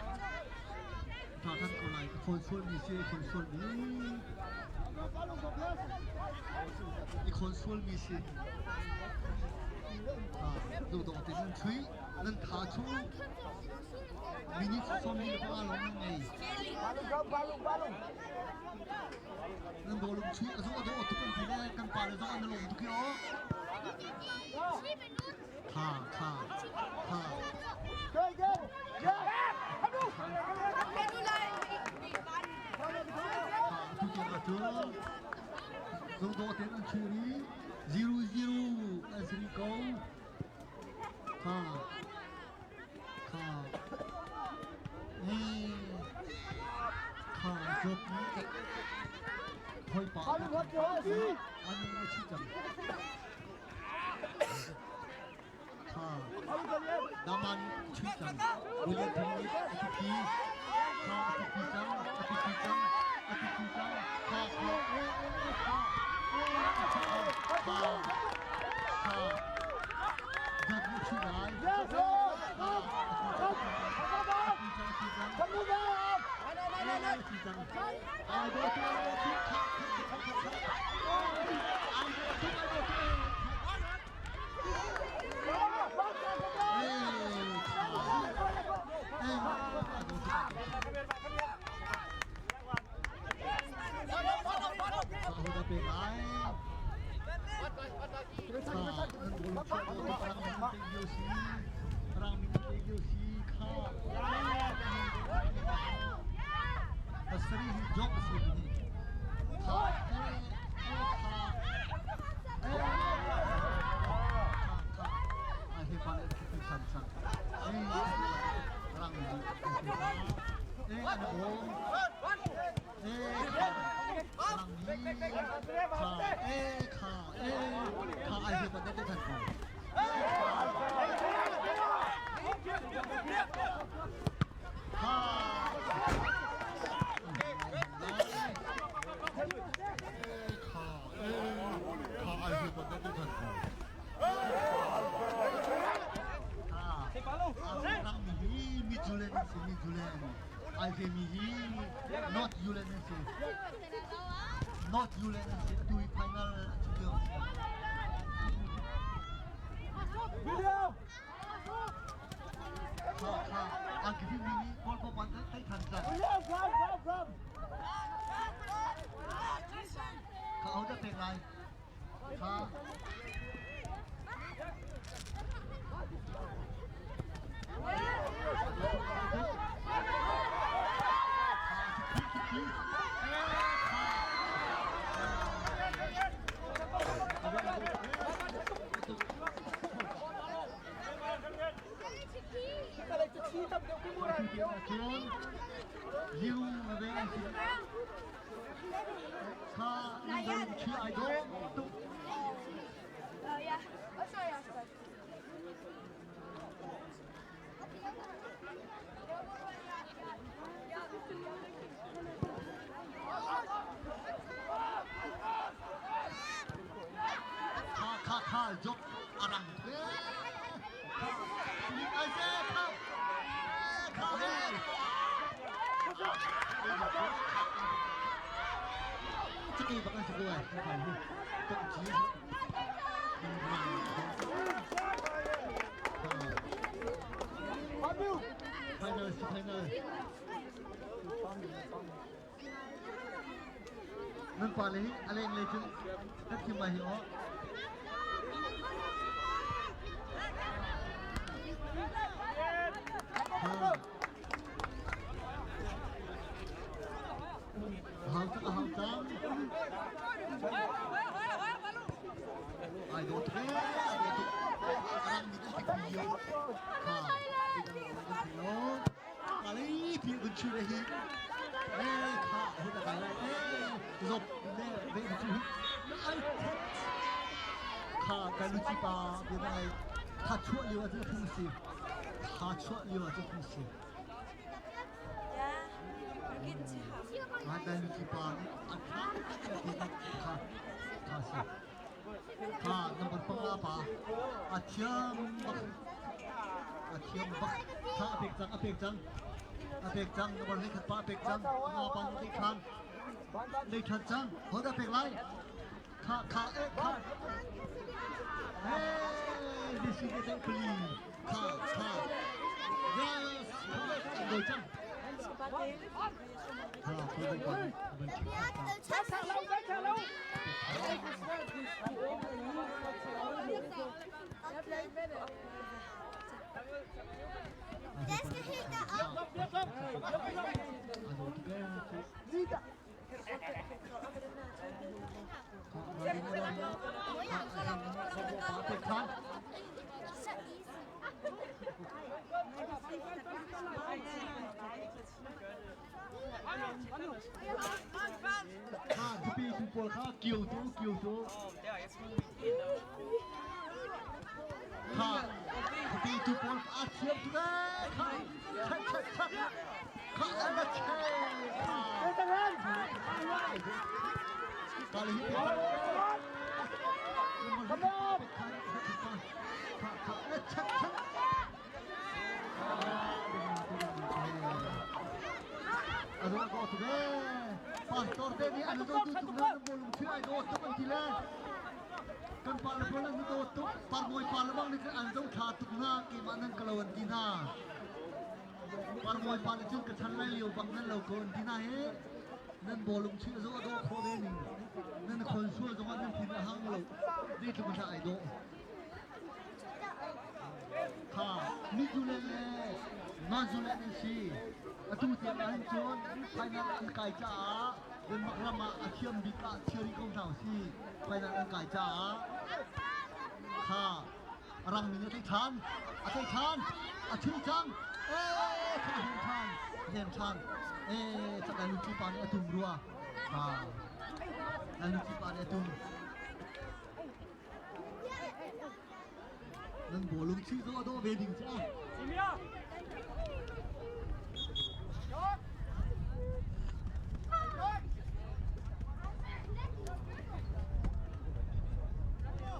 Tha than ko lai. Khon sual mi si, khon sual mi. I khon sual mi si. Do do te nan thui, nan tha chu. Minute som ni pa long nan ngei. Balung, balung, balung. Nan bolung chui a zo a do tu kan ti le kan pa le zo an lom tu ki o. Kha kha kha. Try again. Yeah. Tu tiang ah cun zodawh tein an chuh i 0-0 an si rih ko. Kha kha eh kha job nih hoi pa an a chih cang. Kha Daman chuih cang. William Thung nih a tipi. Kha a tipi cang. A tipi cang. A tipi cang. Kha kha eh eh eh kha eh kha kha kha Judge nih chuih lai. Kha a tipi cang. A tipi cang. A tipi cang. Ai do tu ai do tu kha kha kha kha kha. Ai do tu ai do tu. North Yulen an si. Atu hi final an si lio. William! Kha kha an ki mi nih goal pop an tei than cang. William, come, come, come! Kha ho dah pek lai? Kha Kha kha kha jok arang. Cakei bak an si ko ai. Tongci. Nan pa le hi a leng lei cun na thim ai hi aw. Hau tak hau cang. Ai dawt he ai dawt tuk. Ram nih an tik pi yo. Kha. Kali pi vun chu hi. Eh kha hu ta kai lai. Eh zop ne ve chu. Ai kha ka lu chi pa bi nai. Tha chuah liu a chu phung si. Tha chuah liu a chu phung si. Ngai lu chi pa nih a tha kha kha si. Kha number panga pa a thiam bak a thiam bak kha a pek cang a pek cang a pek cang number hlei khat pa a pek cang nga pa nih lei than lei than cang ho dah pek lai kha kha eh kha hey this is the pali kha kha yes kha cang kha kha Kha tupi tu pawl kha kio tu kio tu kha tupi tu pawl a thiam tu ee kha chak chak chak kha ana che kha kali hi Come on! Kha kha chak chak Pastor te nih an do tu tuk na bolung thil ai do tuk an ti le kan pa le pawl an do tuk parmawi pa le bang nih an zo tha tuk na keimah nan ka lo an ti hna parmawi pa le cun ka chan lai lio bang nan lo ko an ti hna he nan bolung thil zo do kho ve ning nan khon sual zong ah nan thin a hang lo zeitluk in ai dawh Kha Mizulen le Mazulen an si. Atu tiang ahhin cun final an kai caah Denmark ram ah a thiam bik ah chia rih ko hna usih. Final an kai caah kha a rang mi nih a tei ṭhan. A tei ṭhan. A ṭhu cang. Ee kha a hem ṭhan. A hem ṭhan. Ee cak lai luci pa nih a tum rua. Ha. Lai luci pa nih a tum. Nan bawlung chuih zawh a dawh ve ding cu.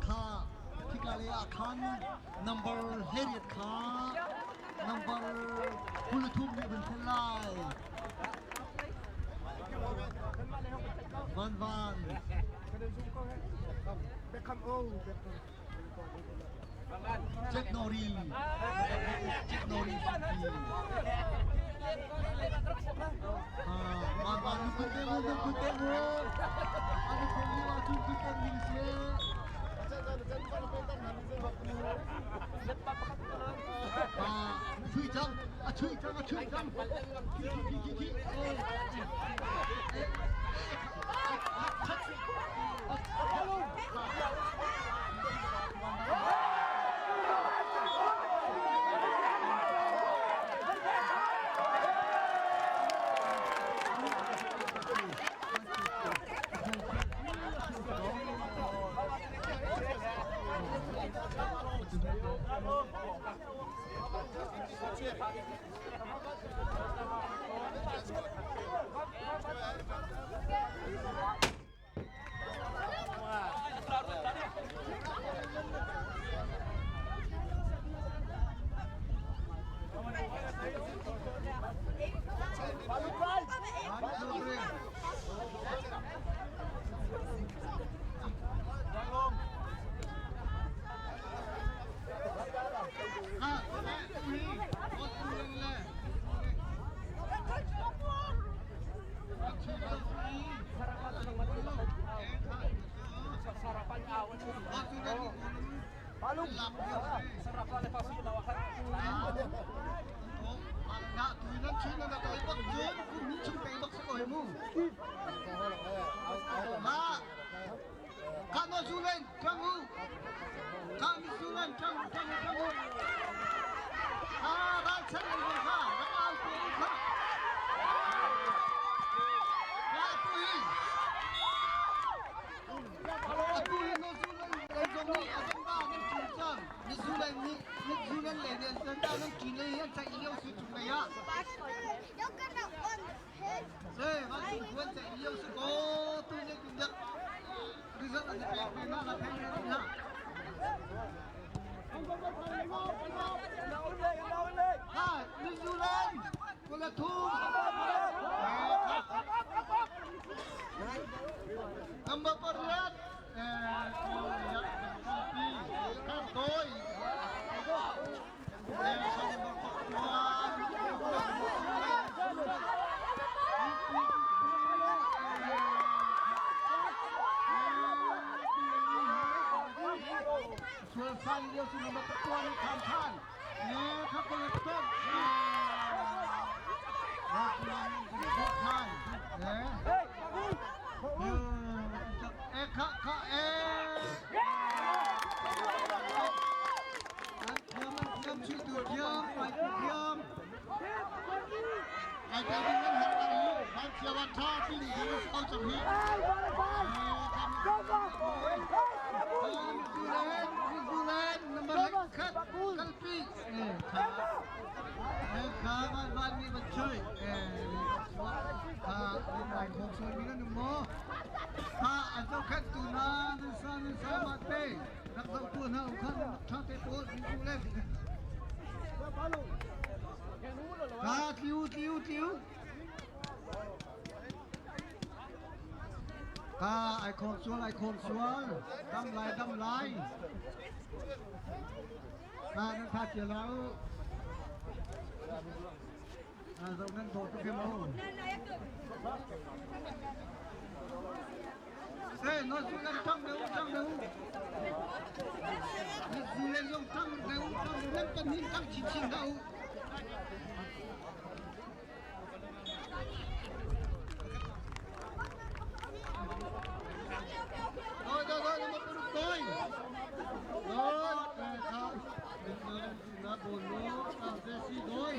Kha khika le ah khan number 18 kha number 23 nih van thlen lai. Van van. Jack Nori. Jack Nori. Van van nu kun te mu nu kun te mu. Anu thong li wa chun kun te mu se. Chui cang, a chui cang, a chui cang. Khi khi khi khi. chin na doi bak cun kum hnih chung tei bak si ko hi mu. Ha kha no su len ṭang u. Kha mi su len ṭang ṭang ṭang u. Ha ralchan lei zong kha rak au te u kha. Kha tu hi atu hi no su len lei zong nih a zong nan ṭin cang. Ni su len nih ni su len lei nih an nan ṭin lei hi an ceih lio si chung lei ah. Se van cung kuan ceih lio si ko tu nih tu dak result an pek ve ma ka thei ve hna. Ha New Zealand kula thum. Number pariat Toi. Sual lio su na tuan khan khan ne kha ko le ton khan ne e kha kha e An thiam an thiam chuihtu thiam hmaitu thiam. Ai te ding nan har nang hi van chia van tha ti ni kan ko cang hi. Zulen number khat kalpi kha kha van van mi van chui kha ai khong soi mi nan mo kha an zo khat tu na nan sa nan sa ma te Rak zoh tu hna u kha nan rak ṭha te pawl zu le. Ka tliu tliu tliu. Ka ai khom sual ai khom sual. Dam lai dam lai. Ka nan tha cia la u. Zoh nan dawt tuk he mu. Ê, nó xuống lên trong đều trong đều. Nó lên trong trong đều trong lên tân hin trong chín chín đâu. Rồi rồi rồi, nó mất tôi. Rồi, nó buồn nó, Jesse rồi.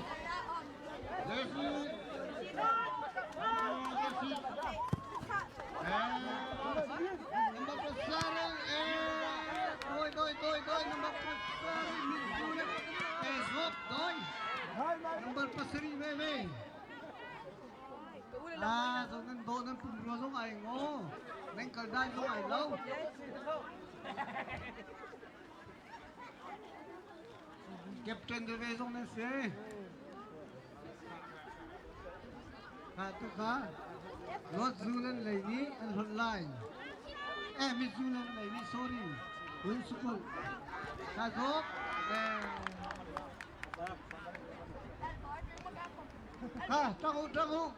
Jesse. Jesse. Doi, doi, doi, number doi. Number pasarih ve ve. À, rồi ngân bộ ngân pum rùa giống ai ngô. Nên cờ đai giống ai lâu. Captain de ve zong nan si. Kha tu kha North Zealand lei nih an hlonh lai. Eh, Mid Zealand lei nih sorry. Win School. Kha zok. Eh. Kha, tang u, tang u.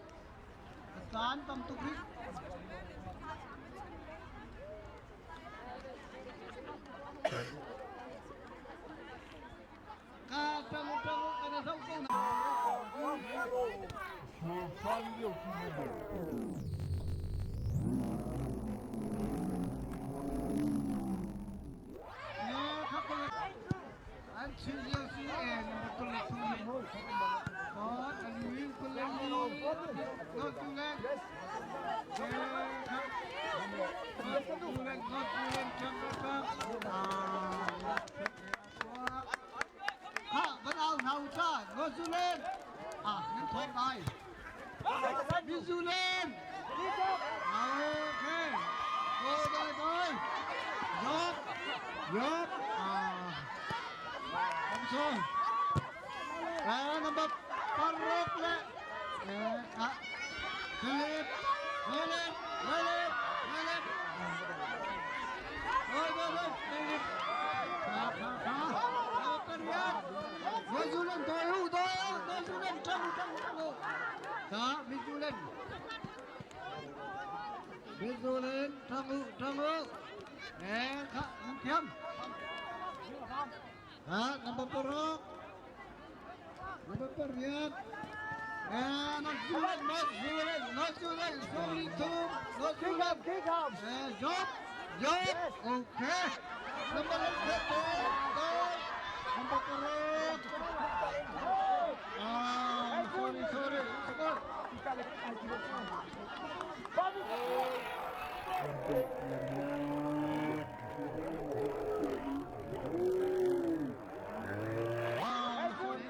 Caan tam tuk rih. An chim lio si en Ha, van au hna u ca, New Zealand. Ah, nan thawng lai. New Zealand. Okay. Go, go, go. Yup. Yup. Ah. Ông À, number parok le. Eh, ah. Philip. Philip. Philip. Philip. Go, go, go. Philip. Kha, kha, kha. New Zealand tôi u tôi u New Zealand trong trong trong Đó, New Zealand. New Zealand trong u trong u. Nè, kha, thiam. Ha, number parok. Number pariat. Not not not sorry to not Kick up, kick up. Job, job, okay. Number number number Ah, sorry, sorry. Ah, sorry.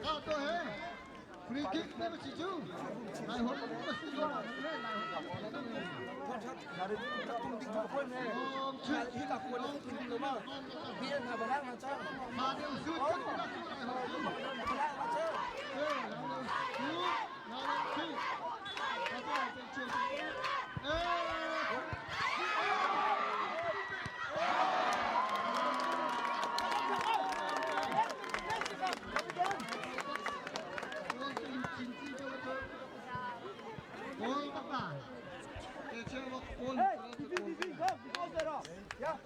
Ah, to he. Free kick na ba si Ju? Ai hon ba si Ju? Ma deu su chu la su ai hon. Eh, la deu su, la deu su. Ka to ai pen chu. Eh. Hey, defend, defend, go, go there. Yeah.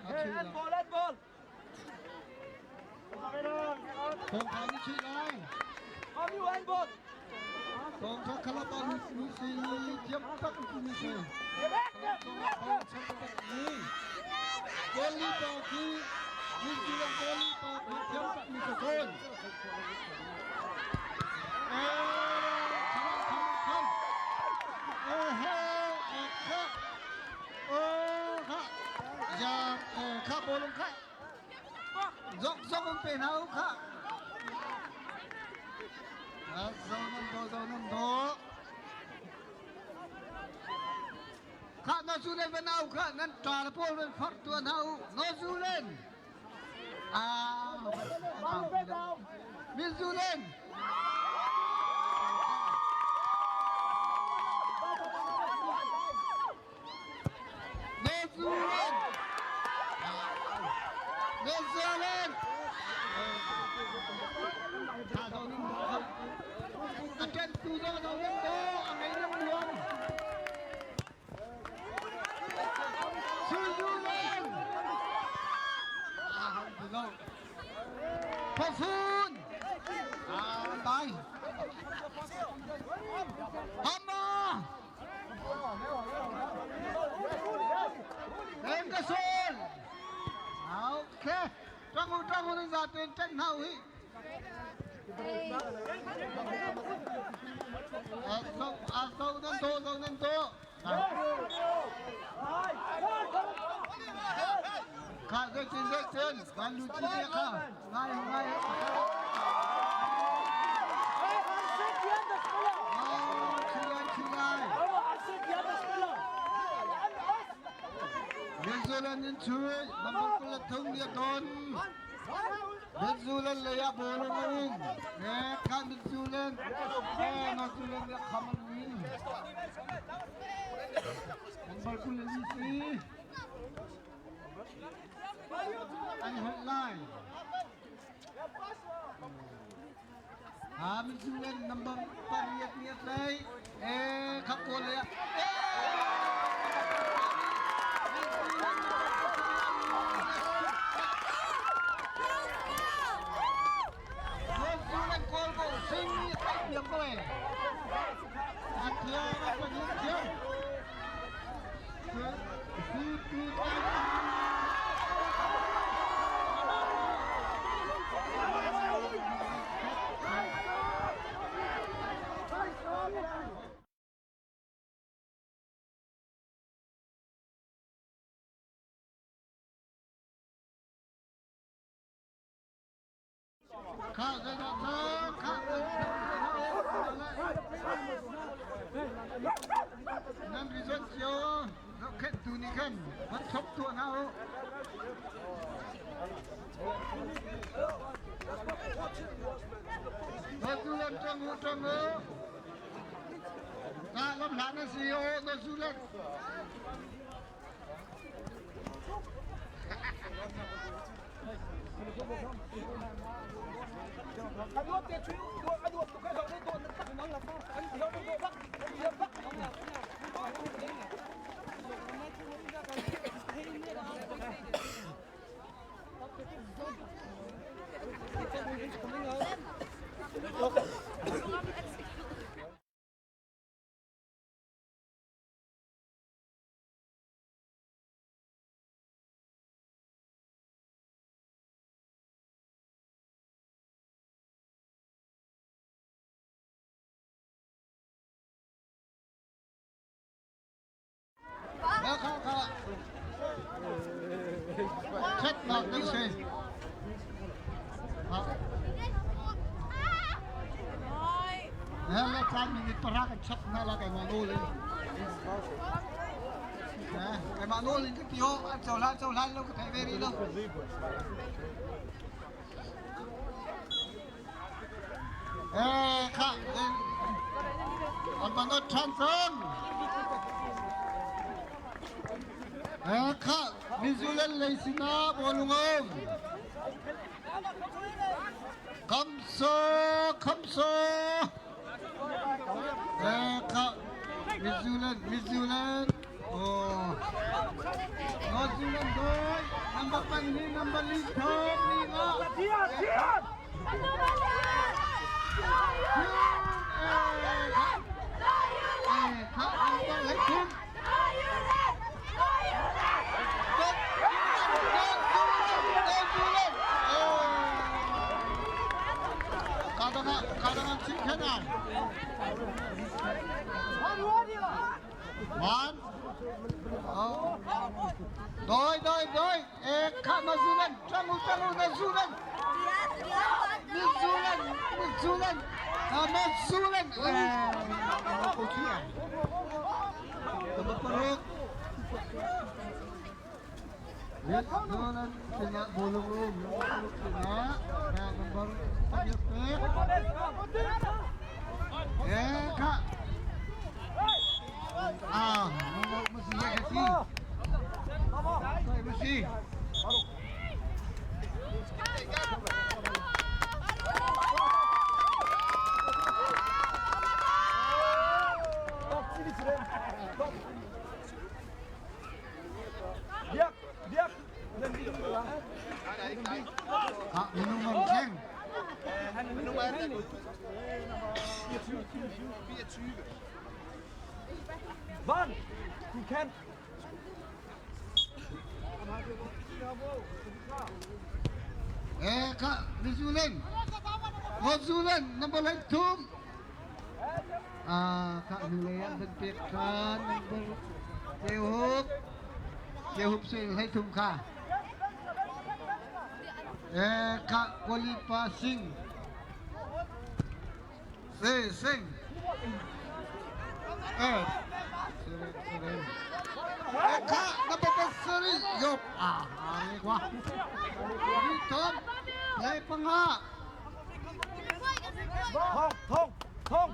Hey, end ball, end ball. Come you end ball. Hey, Arsit, die andere Spieler. Aber Arsit, die andere Spieler. Mitzulen lei ah bawlung a um. Kha Mitzulen, Mitzulen nih a kham an win. Number 24 si. An holh lai. Ha Mitzulen number 8 nih a tlaih. Khap kawl lei ah. Nan result cio zohkhenhtu nih khan van chop tuah hna u. Nozulen ṭang u ṭang u. Na lam hlan na si o nozulen. Ṭhatnak nan si. Le caan minute pahra kan chap hna la keimah nawl in. Keimah nawl in ka ti ho an cohlan cohlan lo ka thei ve rih lo. Kha an van ot ṭhan cang. Kha New Zealand lei sinah bawlung a um. Khamso khamso. Kha New Zealand New Zealand. Oh. New Zealand doi. Number 2 number 4 thong li nga. Doi doi doi kha na zulen changu changu na zulen New Zealand New Zealand New Zealand Nomor New Zealand kena bolong rum kena nomor Eh kak Ah, nomor mesti ya kasi. Mesti. Ah, minum keng. Van, du kan. Eh, kak, New Zealand. New Zealand, number 3. Ah, kak New an pek kan number Jehup. Jehup sing hai thum kha. Eh, kak Kolipa Singh. Singh, Singh. Eh, sorry, sorry. Kha, number pasarih, yop. Ah, ah, kwa. Thong, lai panga. Thong, thong, thong.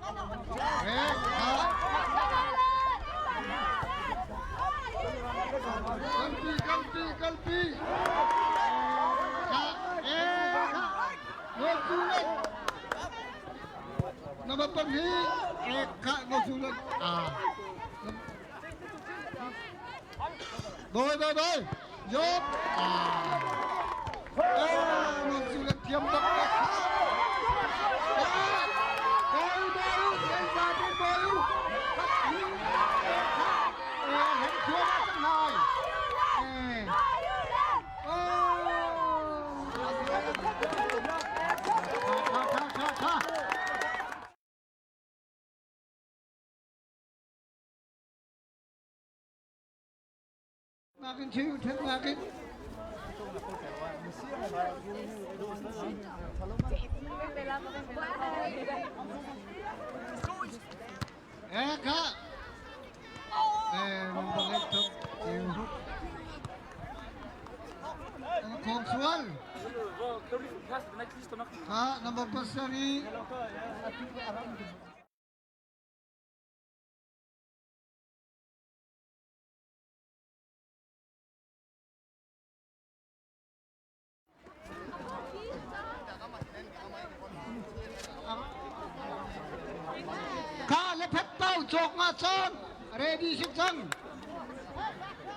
Eh, kha. Kalpi, kalpi, kalpi. Kha, eh, kha. Ngozulan. Number pahnih, eh, kha, ngozulan. Ah. Doi, doi, doi. Yop. Ah. Eh, ngozulan thiam bak bak. Eh, doi, doi, doi, doi, doi. Eh, hen thiam cang nai. Eh. Oh. Kha, kha, kha, kha. Nakin chiu thet nakin. Eh kha. Eh, balik tu. Kong sual. Kha, number pasarih. Kha le phet pau cawk nga cang ready si cang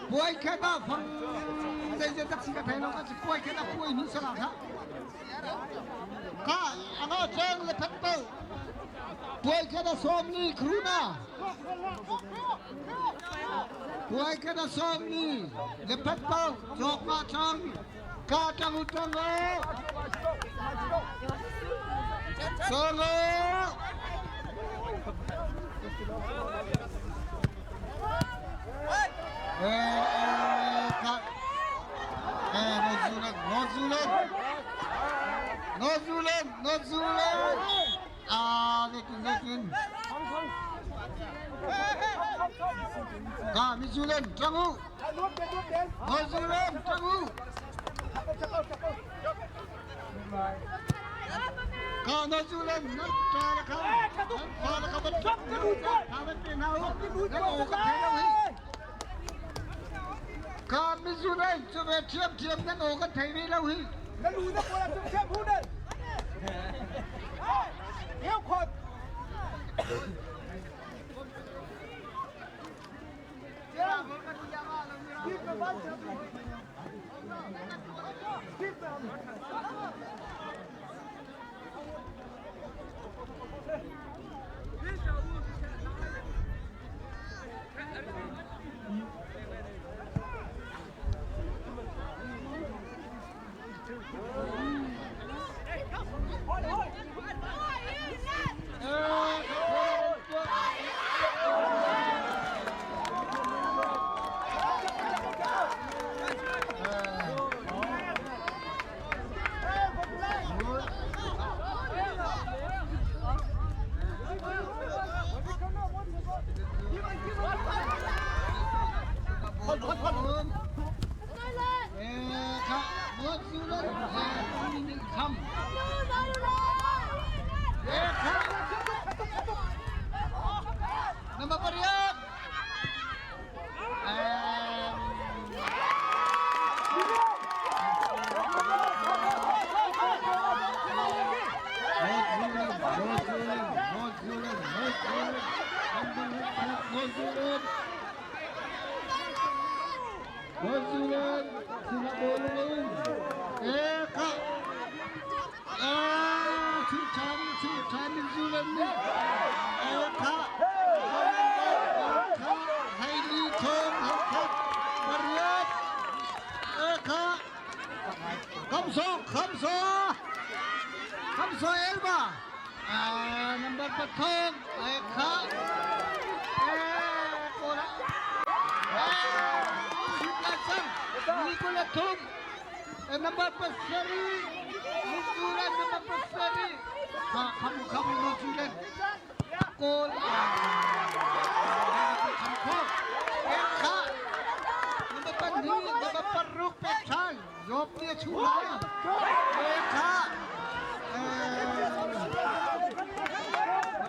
puai khe ba fang zei zei tak si ka thai lo ka si puai khe na puai ni sala kha kha anga cang le phet pau puai khe na som ni kruna puai khe na som ni le phet pau cawk nga cang ka tang tang o Solo! Eh, ka, eh, no zulan, no zulan, no zulan, no zulan. Ah, zekin, zekin. Ka, mi zulan, trangu. No zulan, trangu. Ka, no zulan, no tra la ka. Fa la ka bat. Ka bat pe na u. Na o ka the na hi. Ka mi zulan, chu ve thiam thiam nan o ka thei ve lo hi. Na lu na ko la chung thiam hu đây. Yêu khot. Nama pariat. Kamso Elba. Number pathum ekha. Kola. Nicola Thum. Number pasari. Nuzulan number pasari. Kamu kamu Nuzulan. Kola.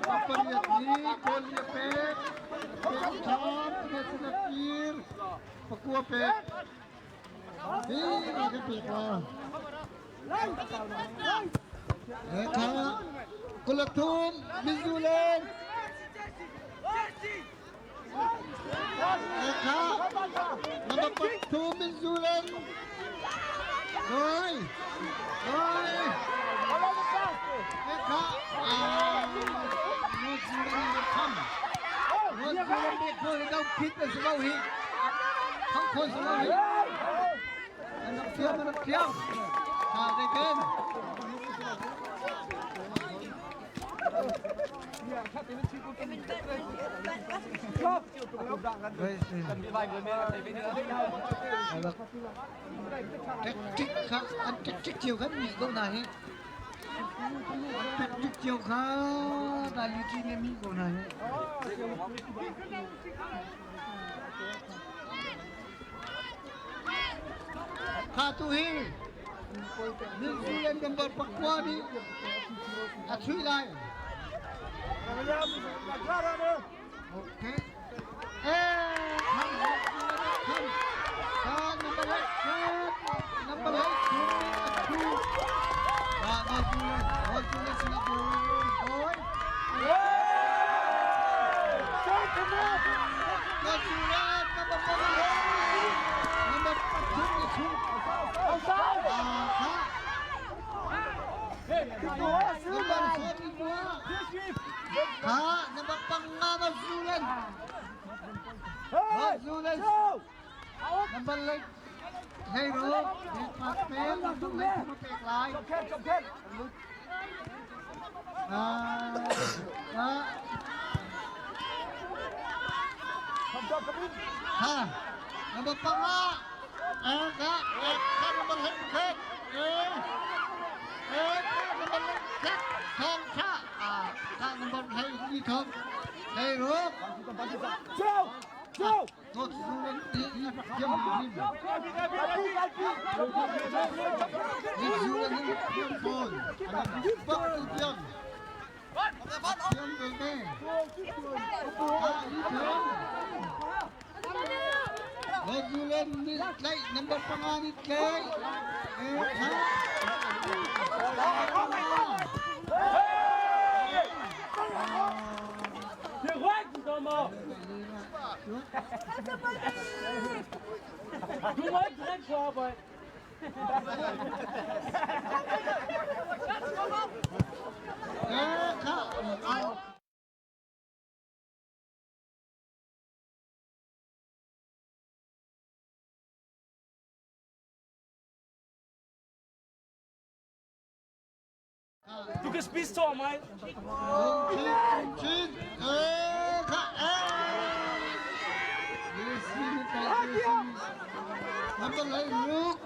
Kha pariat ni kawl ni pek pek ṭhan pek na pir pakua pek hi na ka pek la kha kulathum mizulen Kha number pathum in Zulen. Rồi. Rồi. Kha New Zealand คำ New Zealand เด็กเลยเราคิดเป็นสโลฮิทั้งคนสโลฮิมันเที่ยวมันเที่ยวขาดได้เกิน Tik kha an tik tik chiều kha mi ko na hi tik tik chiều kha ta li chi ne mi ko na hi Kha tu hi New Zealand number pakua nih a chuih lai. Okay. Eh, kham, kham. Kha number eight, kha number eight, two, ah, New Zealand, New Zealand, Singapore, oi. New Zealand, number seven, number pathum ni chung. Ah, kha. Number 44. Kha, number panga New Zealand. New Zealand. Number eight. Hey, Rob. Pek, number eight, pek lai. Ah, ah. Ha, number panga. Eh, ka, eh, ka number eight, pek. Eh, eh, ka number eight, pek. Thong kha. Ah, ka number eight, ni thong. Hey, Rob. New Zealand ni thiam ni. New Zealand ni thiam phone. Pak tu thiam. Thiam ve ve. Ah, ni thiam. New Zealand ni tlai number panga ni tlai. Eh, ha. Det er ryggen, dommer! Du må ikke drikke på arbejde. Eh, kha. Ah. Du kan spise to af mig. Chin, eh, kha, eh. Yes, ni tlai, yes. Number eight, Luke.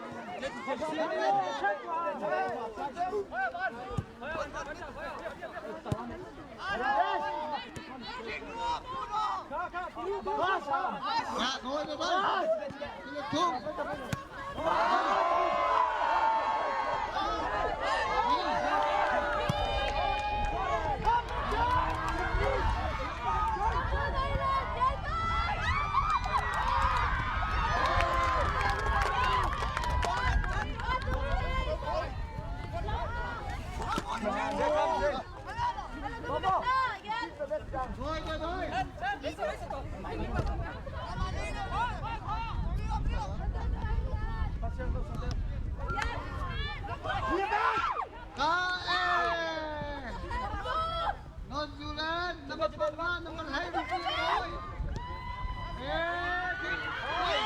Dạ, thôi, thôi, thôi. Thung. Thôi, thôi, thôi. Ka, eh. New Zealand, number panga, number eight, oi. Eh, ki, oi.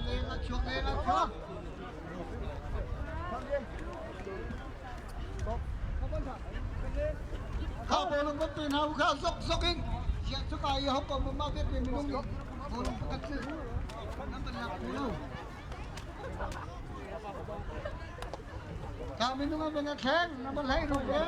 Leng a chuak, leng a chuak. Kha bawlung kan pe hna u kha zok zok in. Chiah cuka i ho ko ma ve pe minung nih bawlung pakhat cu nan van lak ko lo. Ka minung an van a thleng na van hlei ruk e.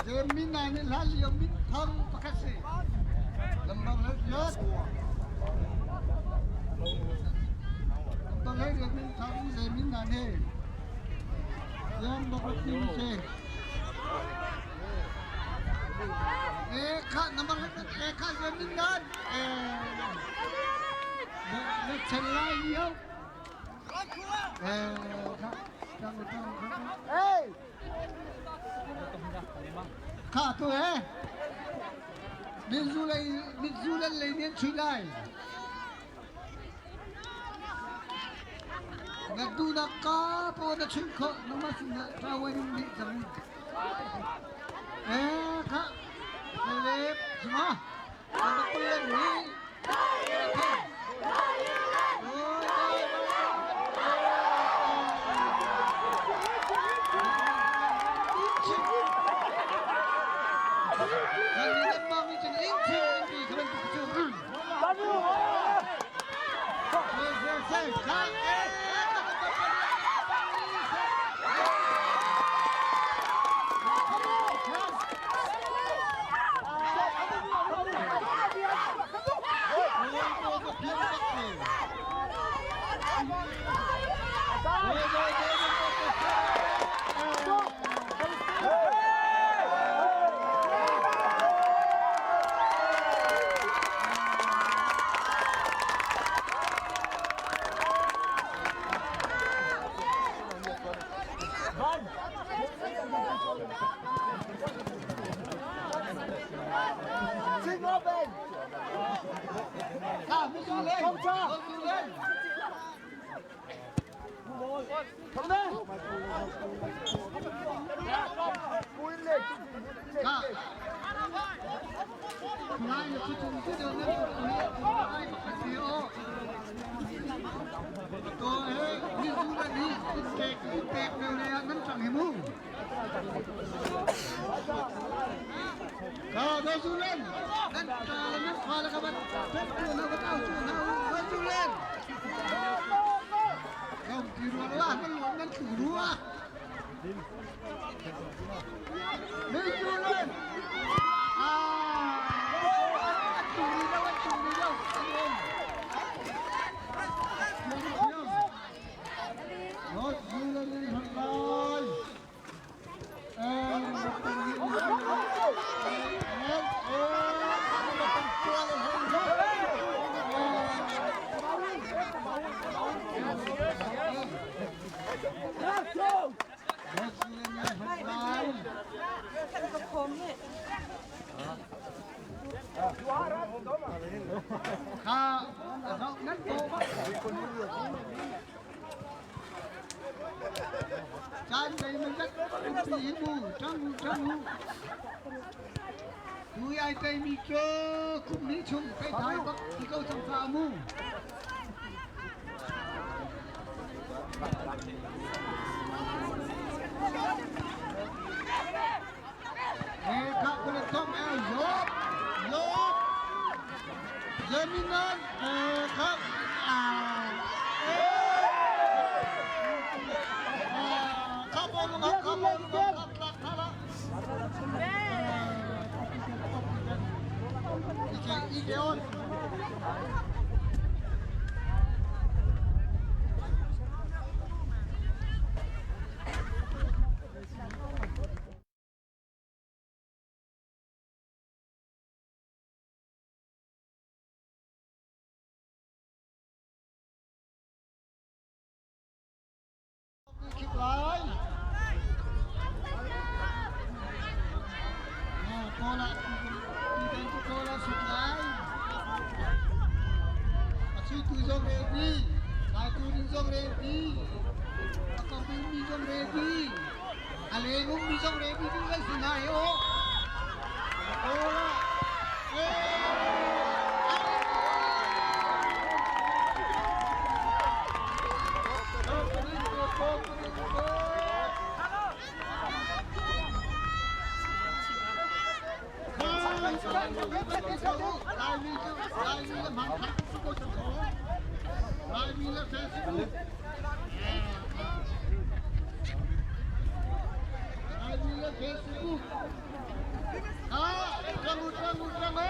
Number Min na nih hlan lio min thang pakhat si. Lambang let. Lambang let min thang ze min na ne. Yam bak rak se. E kha number let e kha ze min nan. E le chen lai liao. E kha chang chang chang. Hey! Kha tu he. Mitzu lei mitzu len lei nih an chuih lai. Na duhnak ka paw na chuih khawh nangmah sinah ṭawen in dih cang. Eh kha Caleb sima na kulen ni. Laimi cu Laimi le hmanthlak si ko cang ko. Laimi le Facebook. Laimi le Facebook. Ah, trangu trangu trangu.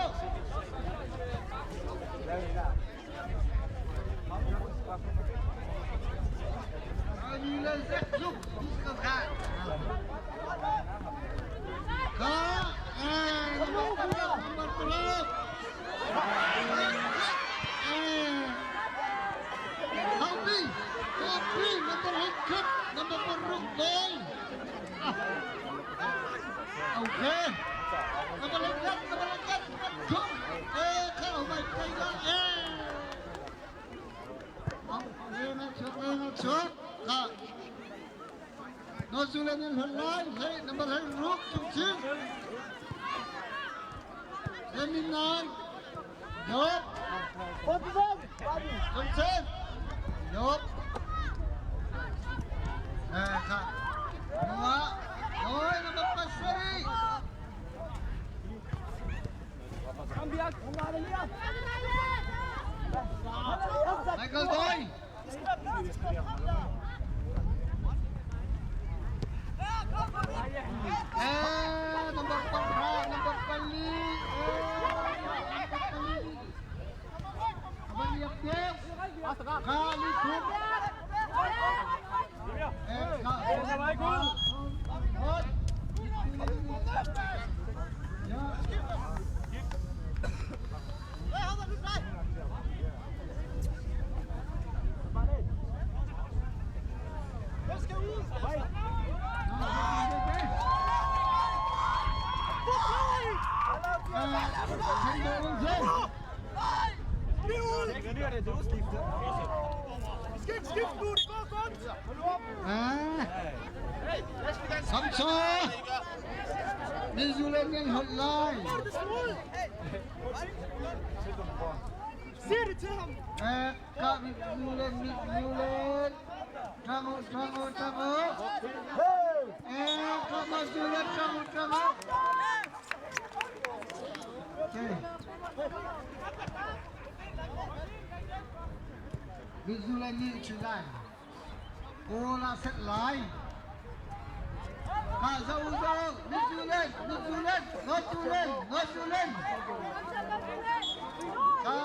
Laimi le Facebook. Kha, eh, nomor 10. Kopi, kopi, nomor 6, nomor 6 boy. Okay. Nomor 6, nomor 6, 6. Eh, kau baik kau eh. Michael Boy. Eh, nomor 4, nomor 4. Eh, nomor 4. Nomor 5. Kali thuk. Eh, Ya. Samsa! New Zealand nan holh lai. Eh, ka New Zealand, New Zealand. Tango, tango, tango. Eh, ka New Zealand, tango, tango. Okay. New Zealand nih chin lai. Kawl ah set lai. Ka zo zo, New Zealand, New Zealand, New Zealand, New Zealand. Ka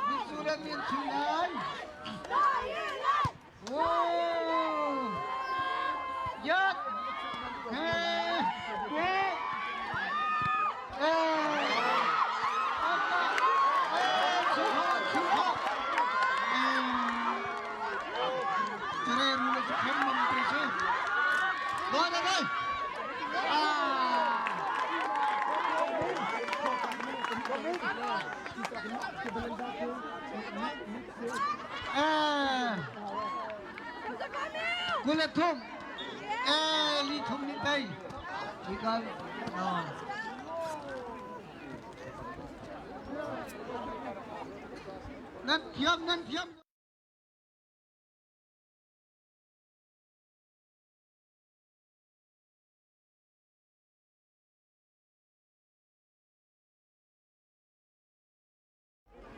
New Zealand nih chin lai. Wow. Yat. He. He. Eh. Apa. Eh, chuha, chuha. Eh. Cerai rule khem mam prese. Go na go. Ah. Eh. Kule thum. Eh, li thum ni tei. Ikan. Ah. Nan thiam, nan thiam.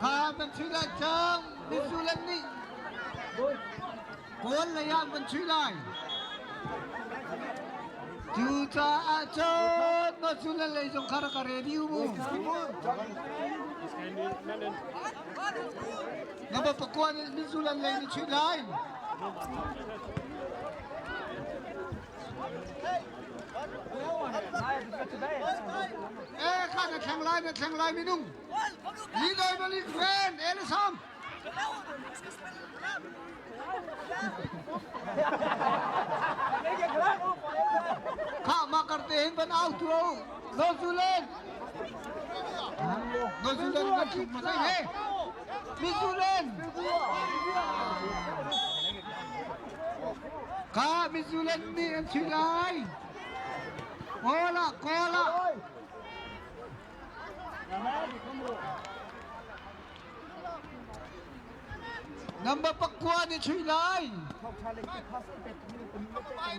Kha van chui lai cang New nih Kawl lei ah van chui lai. Cucaah cun New Zealand lei zong kha rak ka ready u mu. Number 9 nih New Zealand lei nih chuih lai. Eh, kha na thleng lai, na thleng lai minung. Li doi ba li kwen, ele sam. Kha ma karte hin ban au tu au. No Zealand. No Zealand kan thuk ma sai he. New Zealand. Kha New Zealand nih an chui lai. Kola, kola. Number 9 nih chui lai.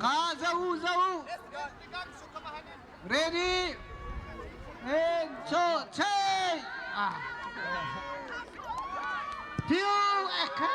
Kha zau zau. Ready. En cho che. Ah. Piu ekha.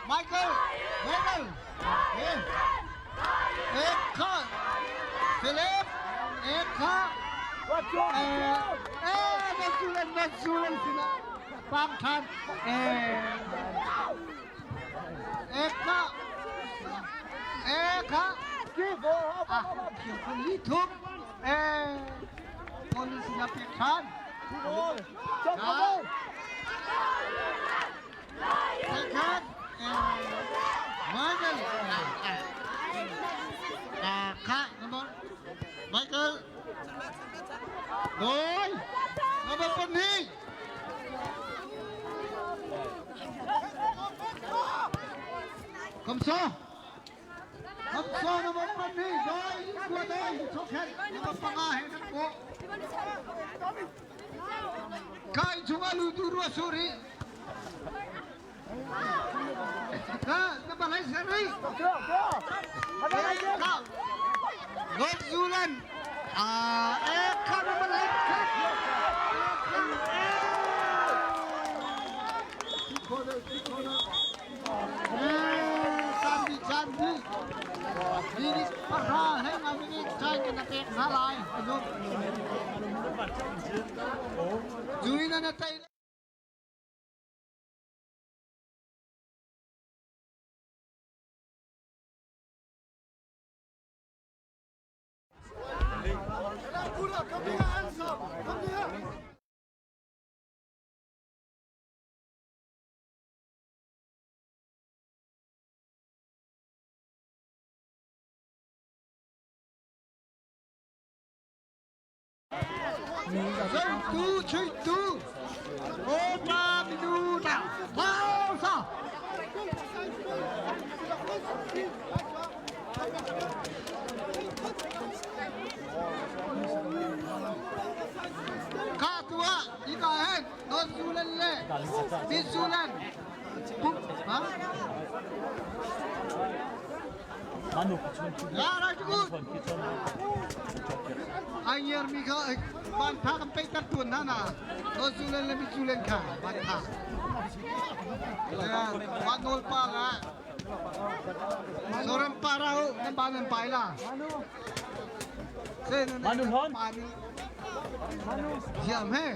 Michael, Michael, Ekha, Philip, Ekha, Pangthan, Ekha, Ekha, Thum, Police na pek than. Pakhat, Michael, Kha, number, Michael, Doi, number 2. Kom så. Kom så, number 2. Doi, dua doi, sokhet, number 5 he nan ko. Kai chunga lu du rua suri. Ka, number lai sari. Ka, Lord Zulan. Ah, eh, ka number lai ka. Chan chan di. Minute 5 he nga minute chan ka na pek na lai. Juina na tay. Tu chui tu. O ta minuta. Pausa. Ka tua ika hen non zulen le mi zulen. Ha? Ya right good. Ai ngiar mi kha ban tha kan pe tak tuan na na. Non zulen le mi zulen kha ban tha. Ban nol pa la. Soran parau nan ban nan pai la. Manu hon. Diam he.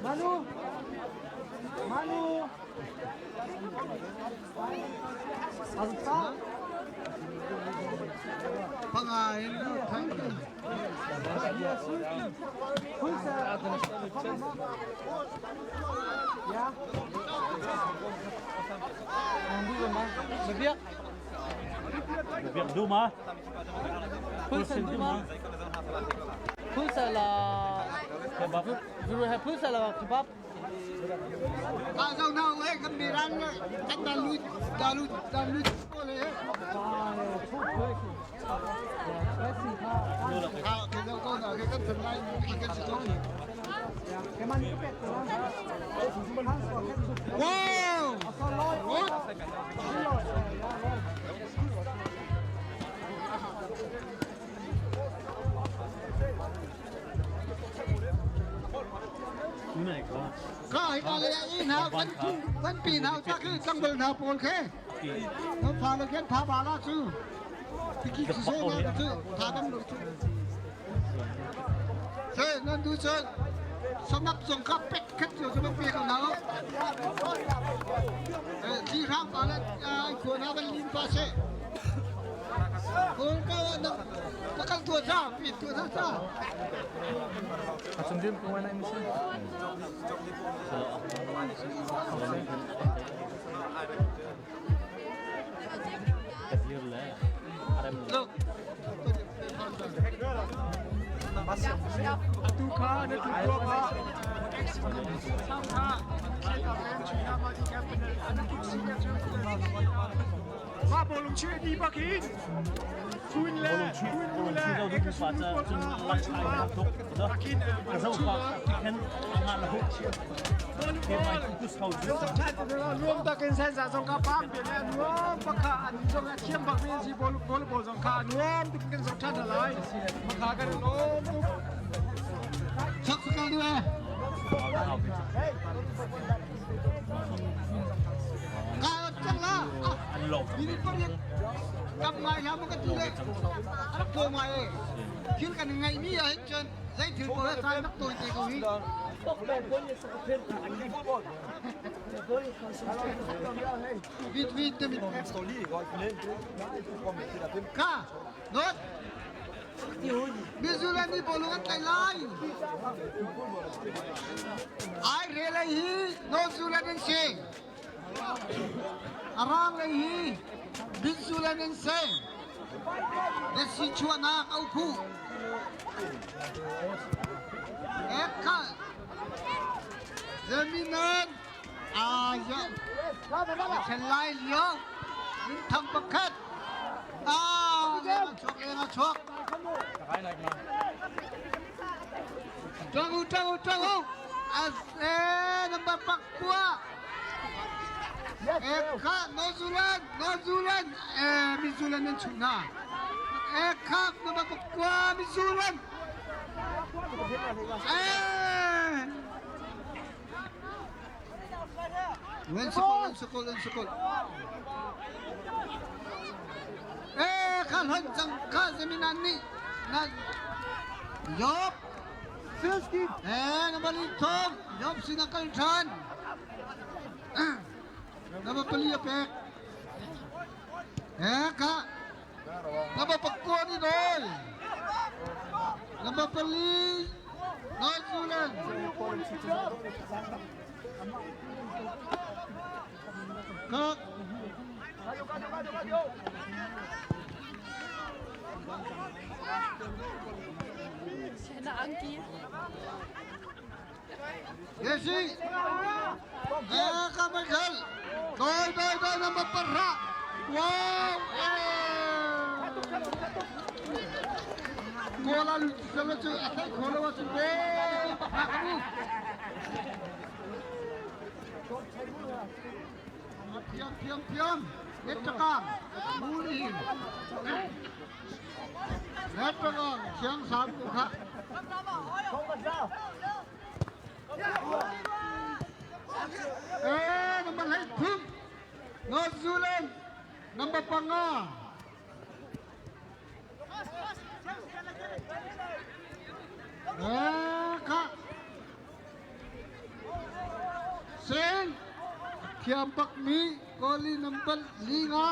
Manu. Manu. Pangain thank you. Biak duma. Pulsen duma. Pølse eller... Kebab. Vil du have pølse eller kebab? Ah, so now eh kan miran kan dalu dalu dalu boleh. Ah, kita kau nak kita tenai kita situ. Wow. What? Ka hi ka le i na van tu van pi na ta ke tang bel na pol ke. No pha le ken tha ba la chu. Tiki chu se na chu tha dam lu chu. Se nan du chu samap song ka pek khat chu chu pi ka na. Eh chi rang pa le ai ko na ban lin pa se. Ko ka na takal tu cha pi tu cha cha. Kadir le. Arem le. Look. Atu kha na tluk ruangah Mah bawlung chuih ni bak hin Phun le phun nu le ekasu pawl kha hall chungah rakin Nuam takin sensa zong kha pam pe le nuam bak kha an zong a thiam bak mi si bol bol bol zong kha nuam tuk kan zong than lai makha kan lom tuk Chak sakal du eh. Ka chang la. Minute pariat kam ngai hla mo ka ti le. Arak po ngai e. Thil kan ngai mi ah hin cun zei thil paoh he sai nak tawi te ko hi. Vit vit te mit. Ka not. Mizulan nih bawlung an tlaih lai. Ai re lei hi North Zulan an si. A rang lei hi Bin Zulan an si. Desi chuahnak au phu. Ekha Zeminan a Chen lai lio min thang pakhat ah chuak leng a chuak Tang u tang u tang u as e number pakua e kha no zulan no zulan e mi zulan nan chuh hna e kha number pakua mi zulan e Wen sukul, wen sukul, wen sukul. Eh, kha hlan cang kha zeminan nih na Job. Eh, na bali thom Job sin a kal ṭhan. Na ba pali a pek. Eh, kha na ba pakua ni doi. Na ba pali North Zealand. Kak. Yesi. Eh, ka Michael. Doi, doi, doi, number parra. Wow. Eh. Bola lu sala chu athai kholo wa chu gol pakha mu. Thiam thiam thiam. Net takang. Muli. Net takang thiam sam ku kha. Eh, number 3. North Zealand number panga. Eh, kha. Sen thiam bak mi goalie number linga.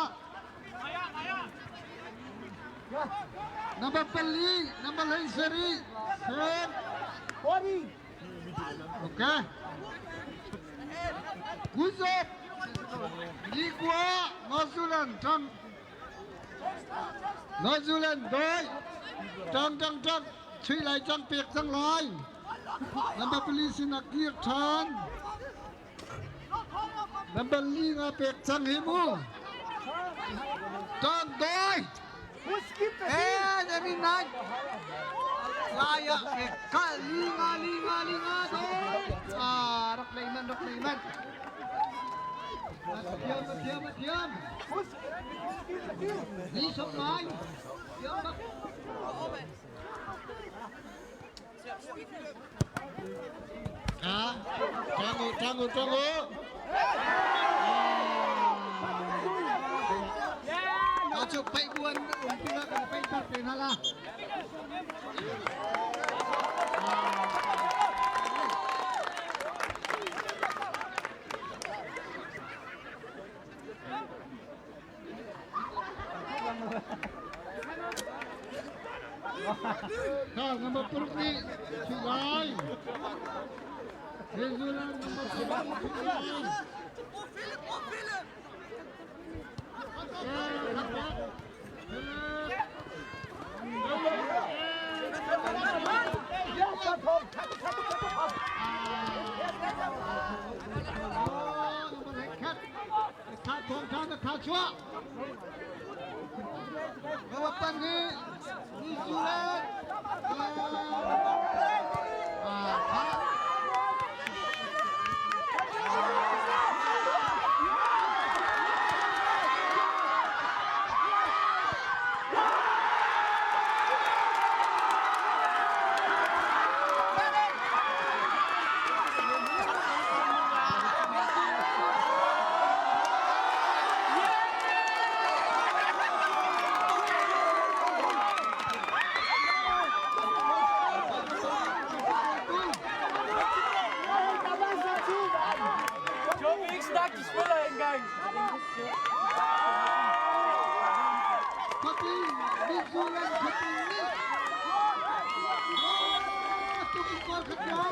Number pali, number 13. Sen. Okay. Good job. Ligua, North Zealand, tang. North Zealand doi. Tang tang tang. Chui lai cang pek cang lai. Number pali sin a kir than. Number li nga pek cang hi mu. Tang doi. Eh, very nice. Laya eh ka li nga li nga li nga doi. Ah, rak lei man rak lei man. Thiam thiam thiam. Ni sok ngai. Thiam bak. Ah, tanggu tanggu tanggu. Ah, cu paih buan um ti kan paih tar te hna la. Kha number paruk nih chuh lai. Venezuela number paruk chuh lai. Khuapi New Zealand khuapi nih tuk in goal kha tuan.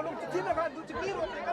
New Zealand, New Zealand.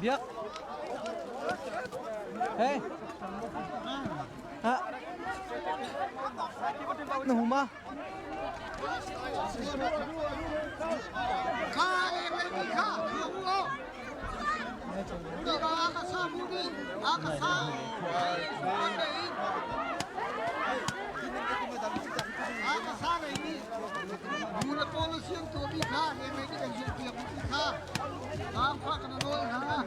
Biak. Hey. Ha. Na hum ma? Kha le mi kha mu o. Ni ka ka sa mu ni a ka sa. A ka sa nei ni. Mu le policy an tuah mi kha ne me ni kan zul piak mi kha. Am kha kan nawl hna.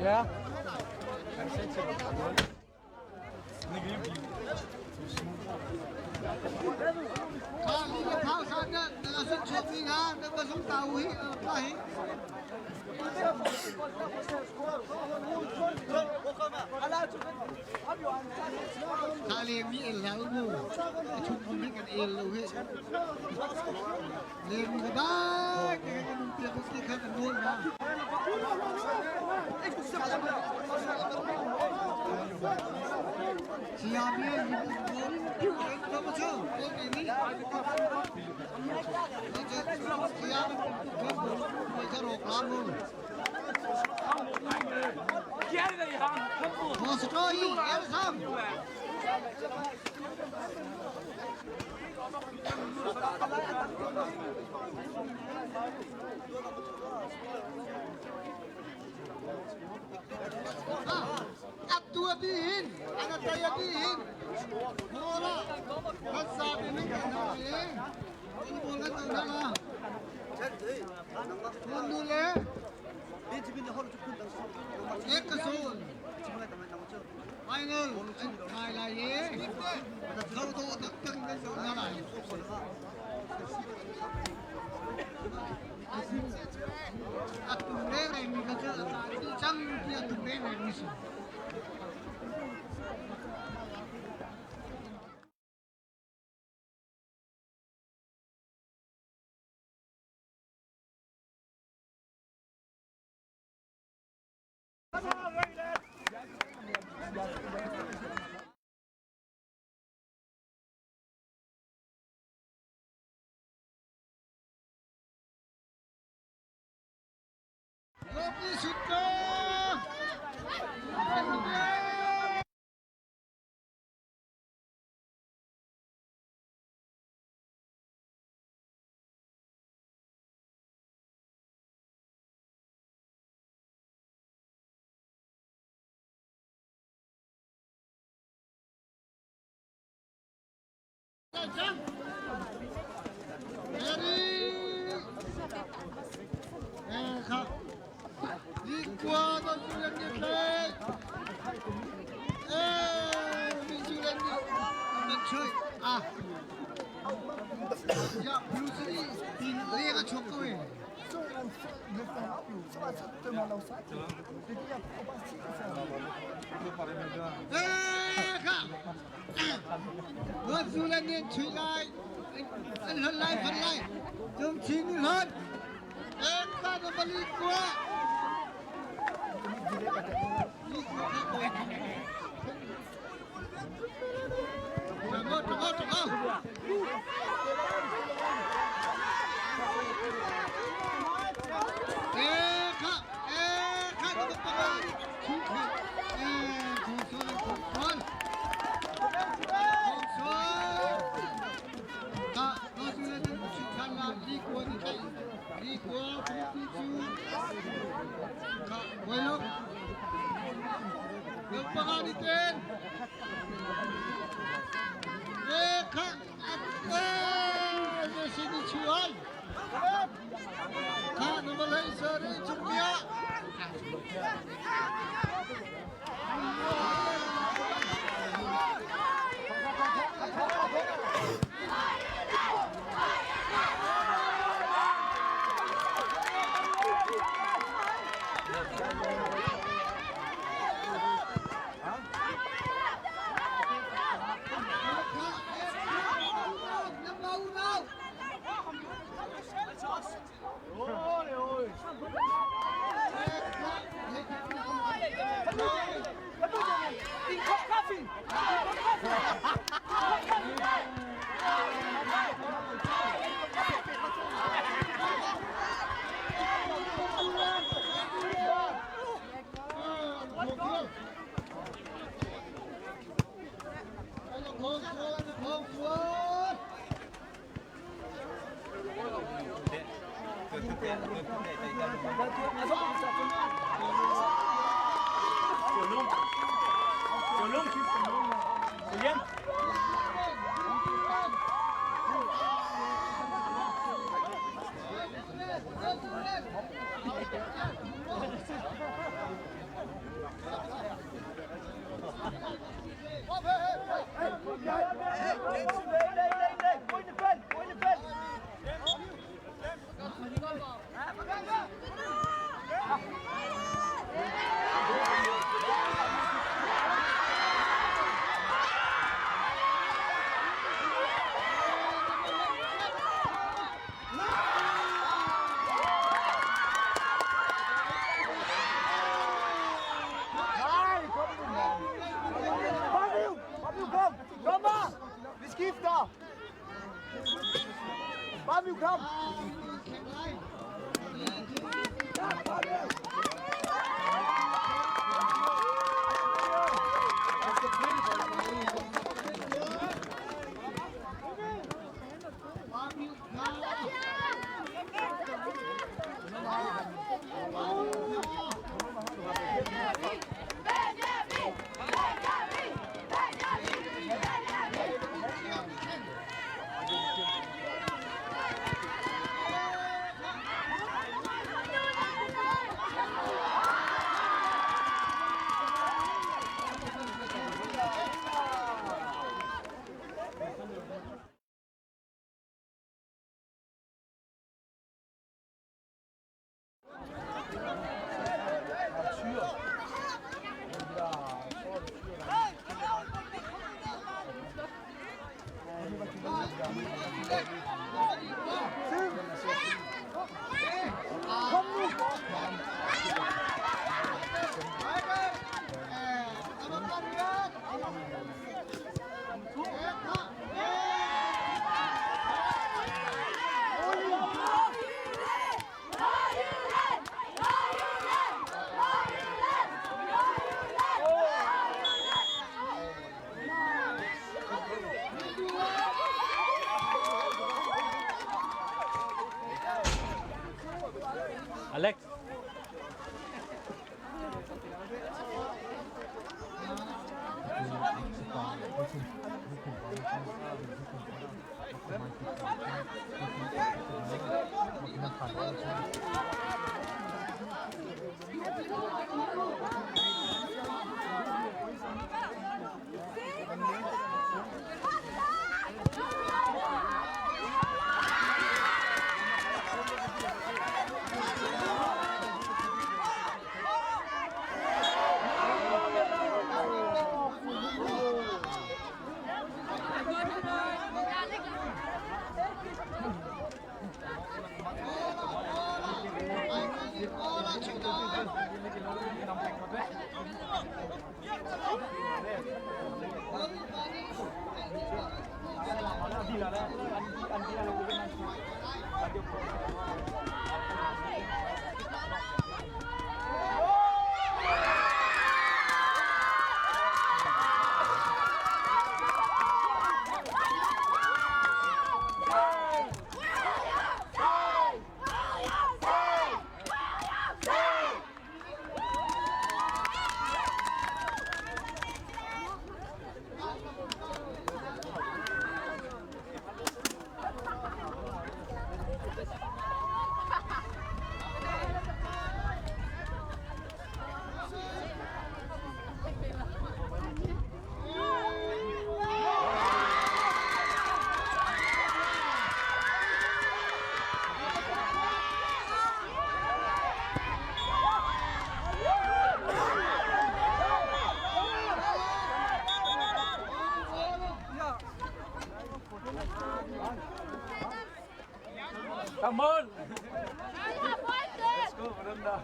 Yeah. Alex. Come on. Let's go, Brenda.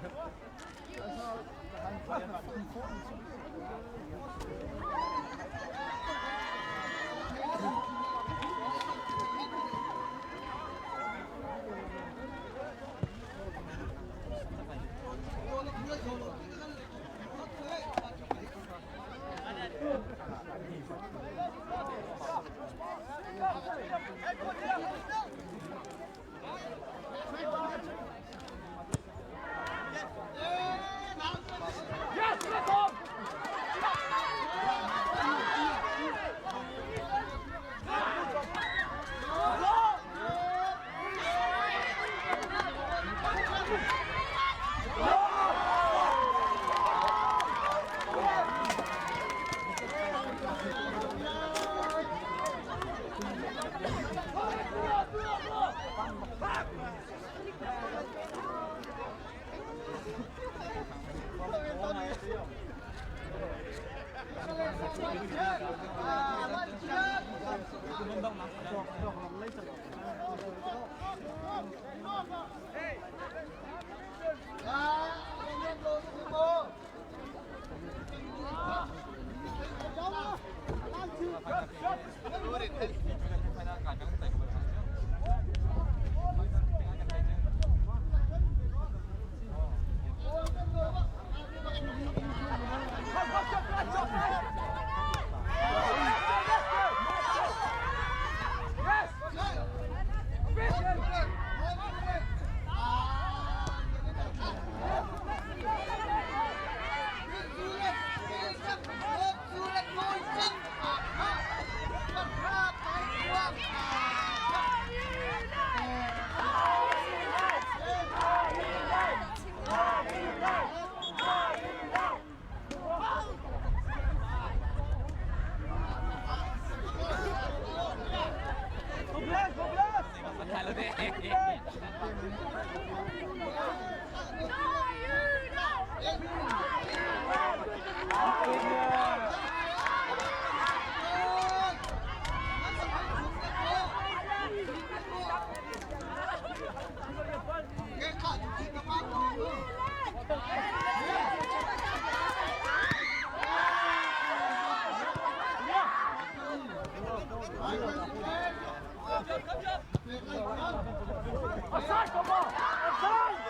Offside, come on! Offside!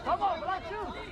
Come on, Black Shoes!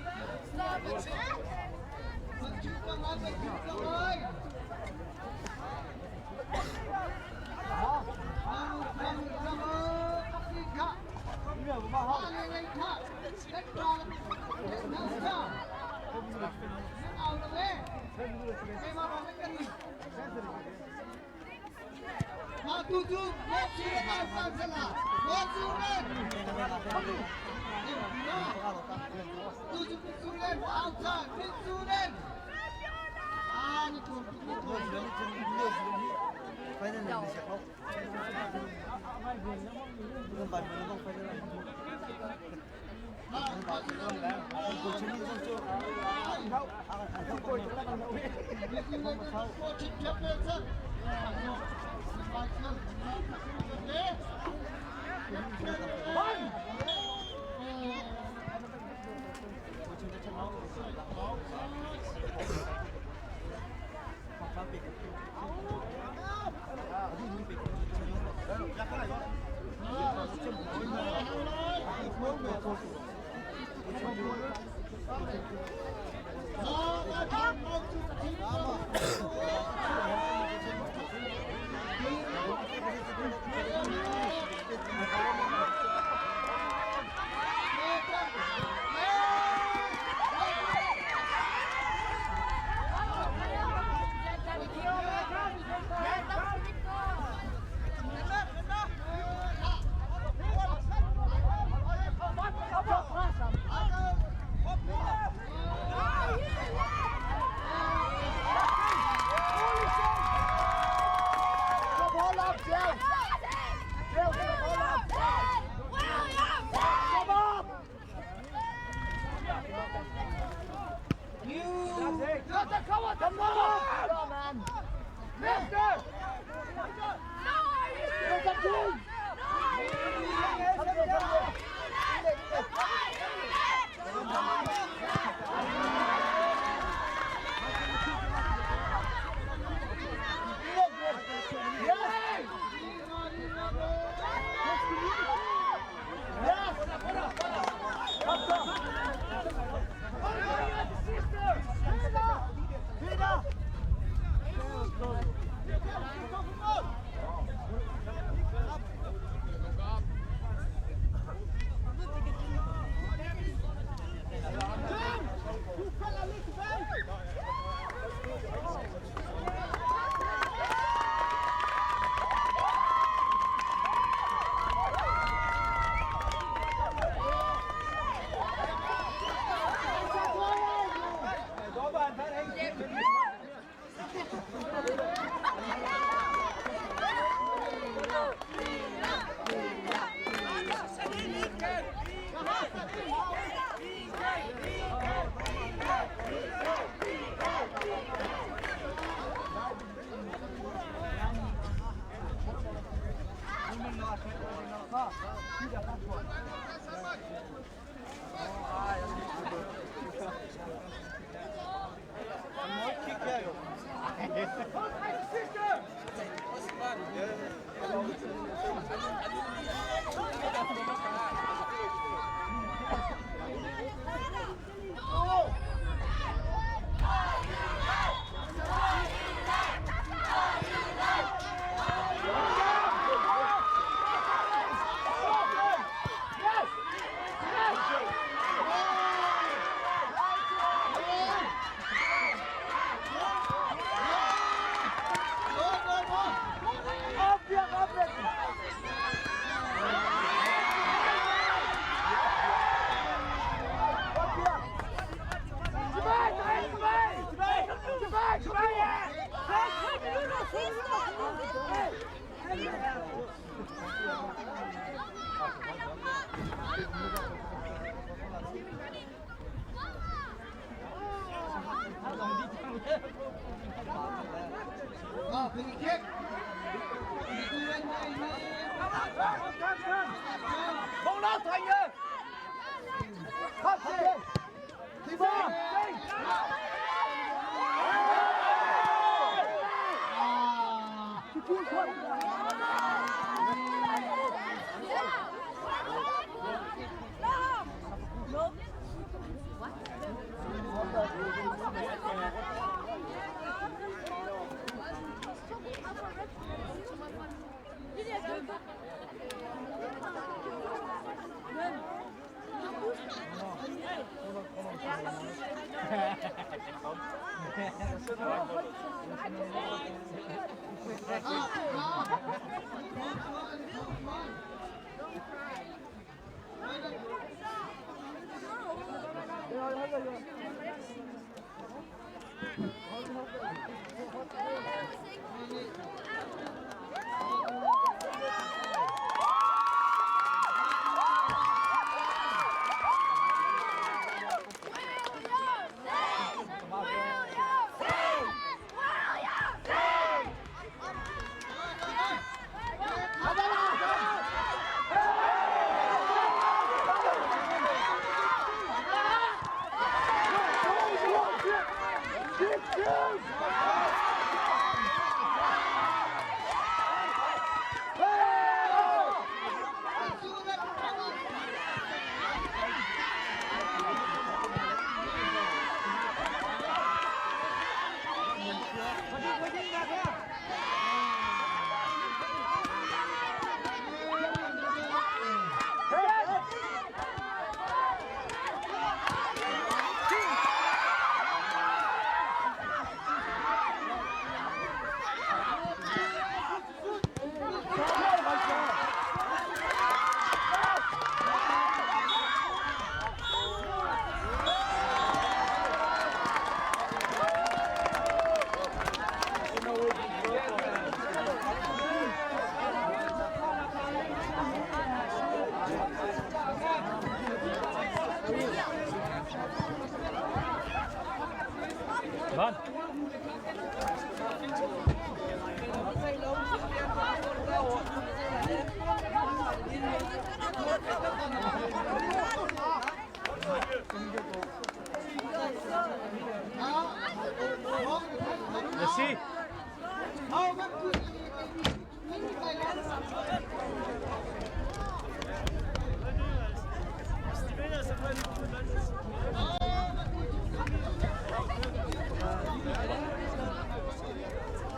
Merci.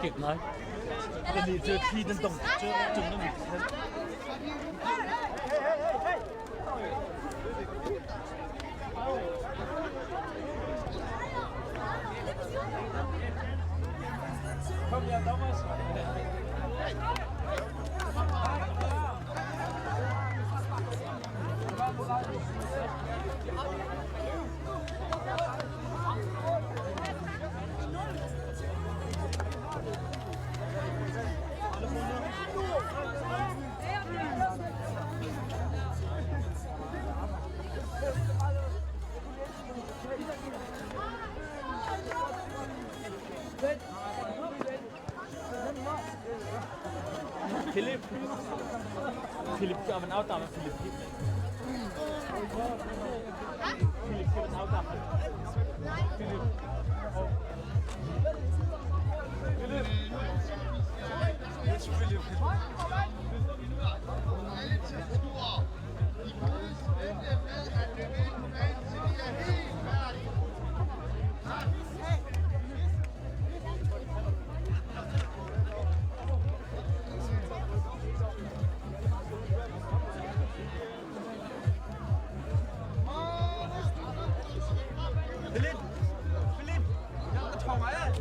Kek ngai. Kan nih cu thli nan dong cu cung nan Philip Philip cu avan au ta ma Philip Philip cu avan au ta ma Philip Philip Philip Philip Philip na ṭhawng ai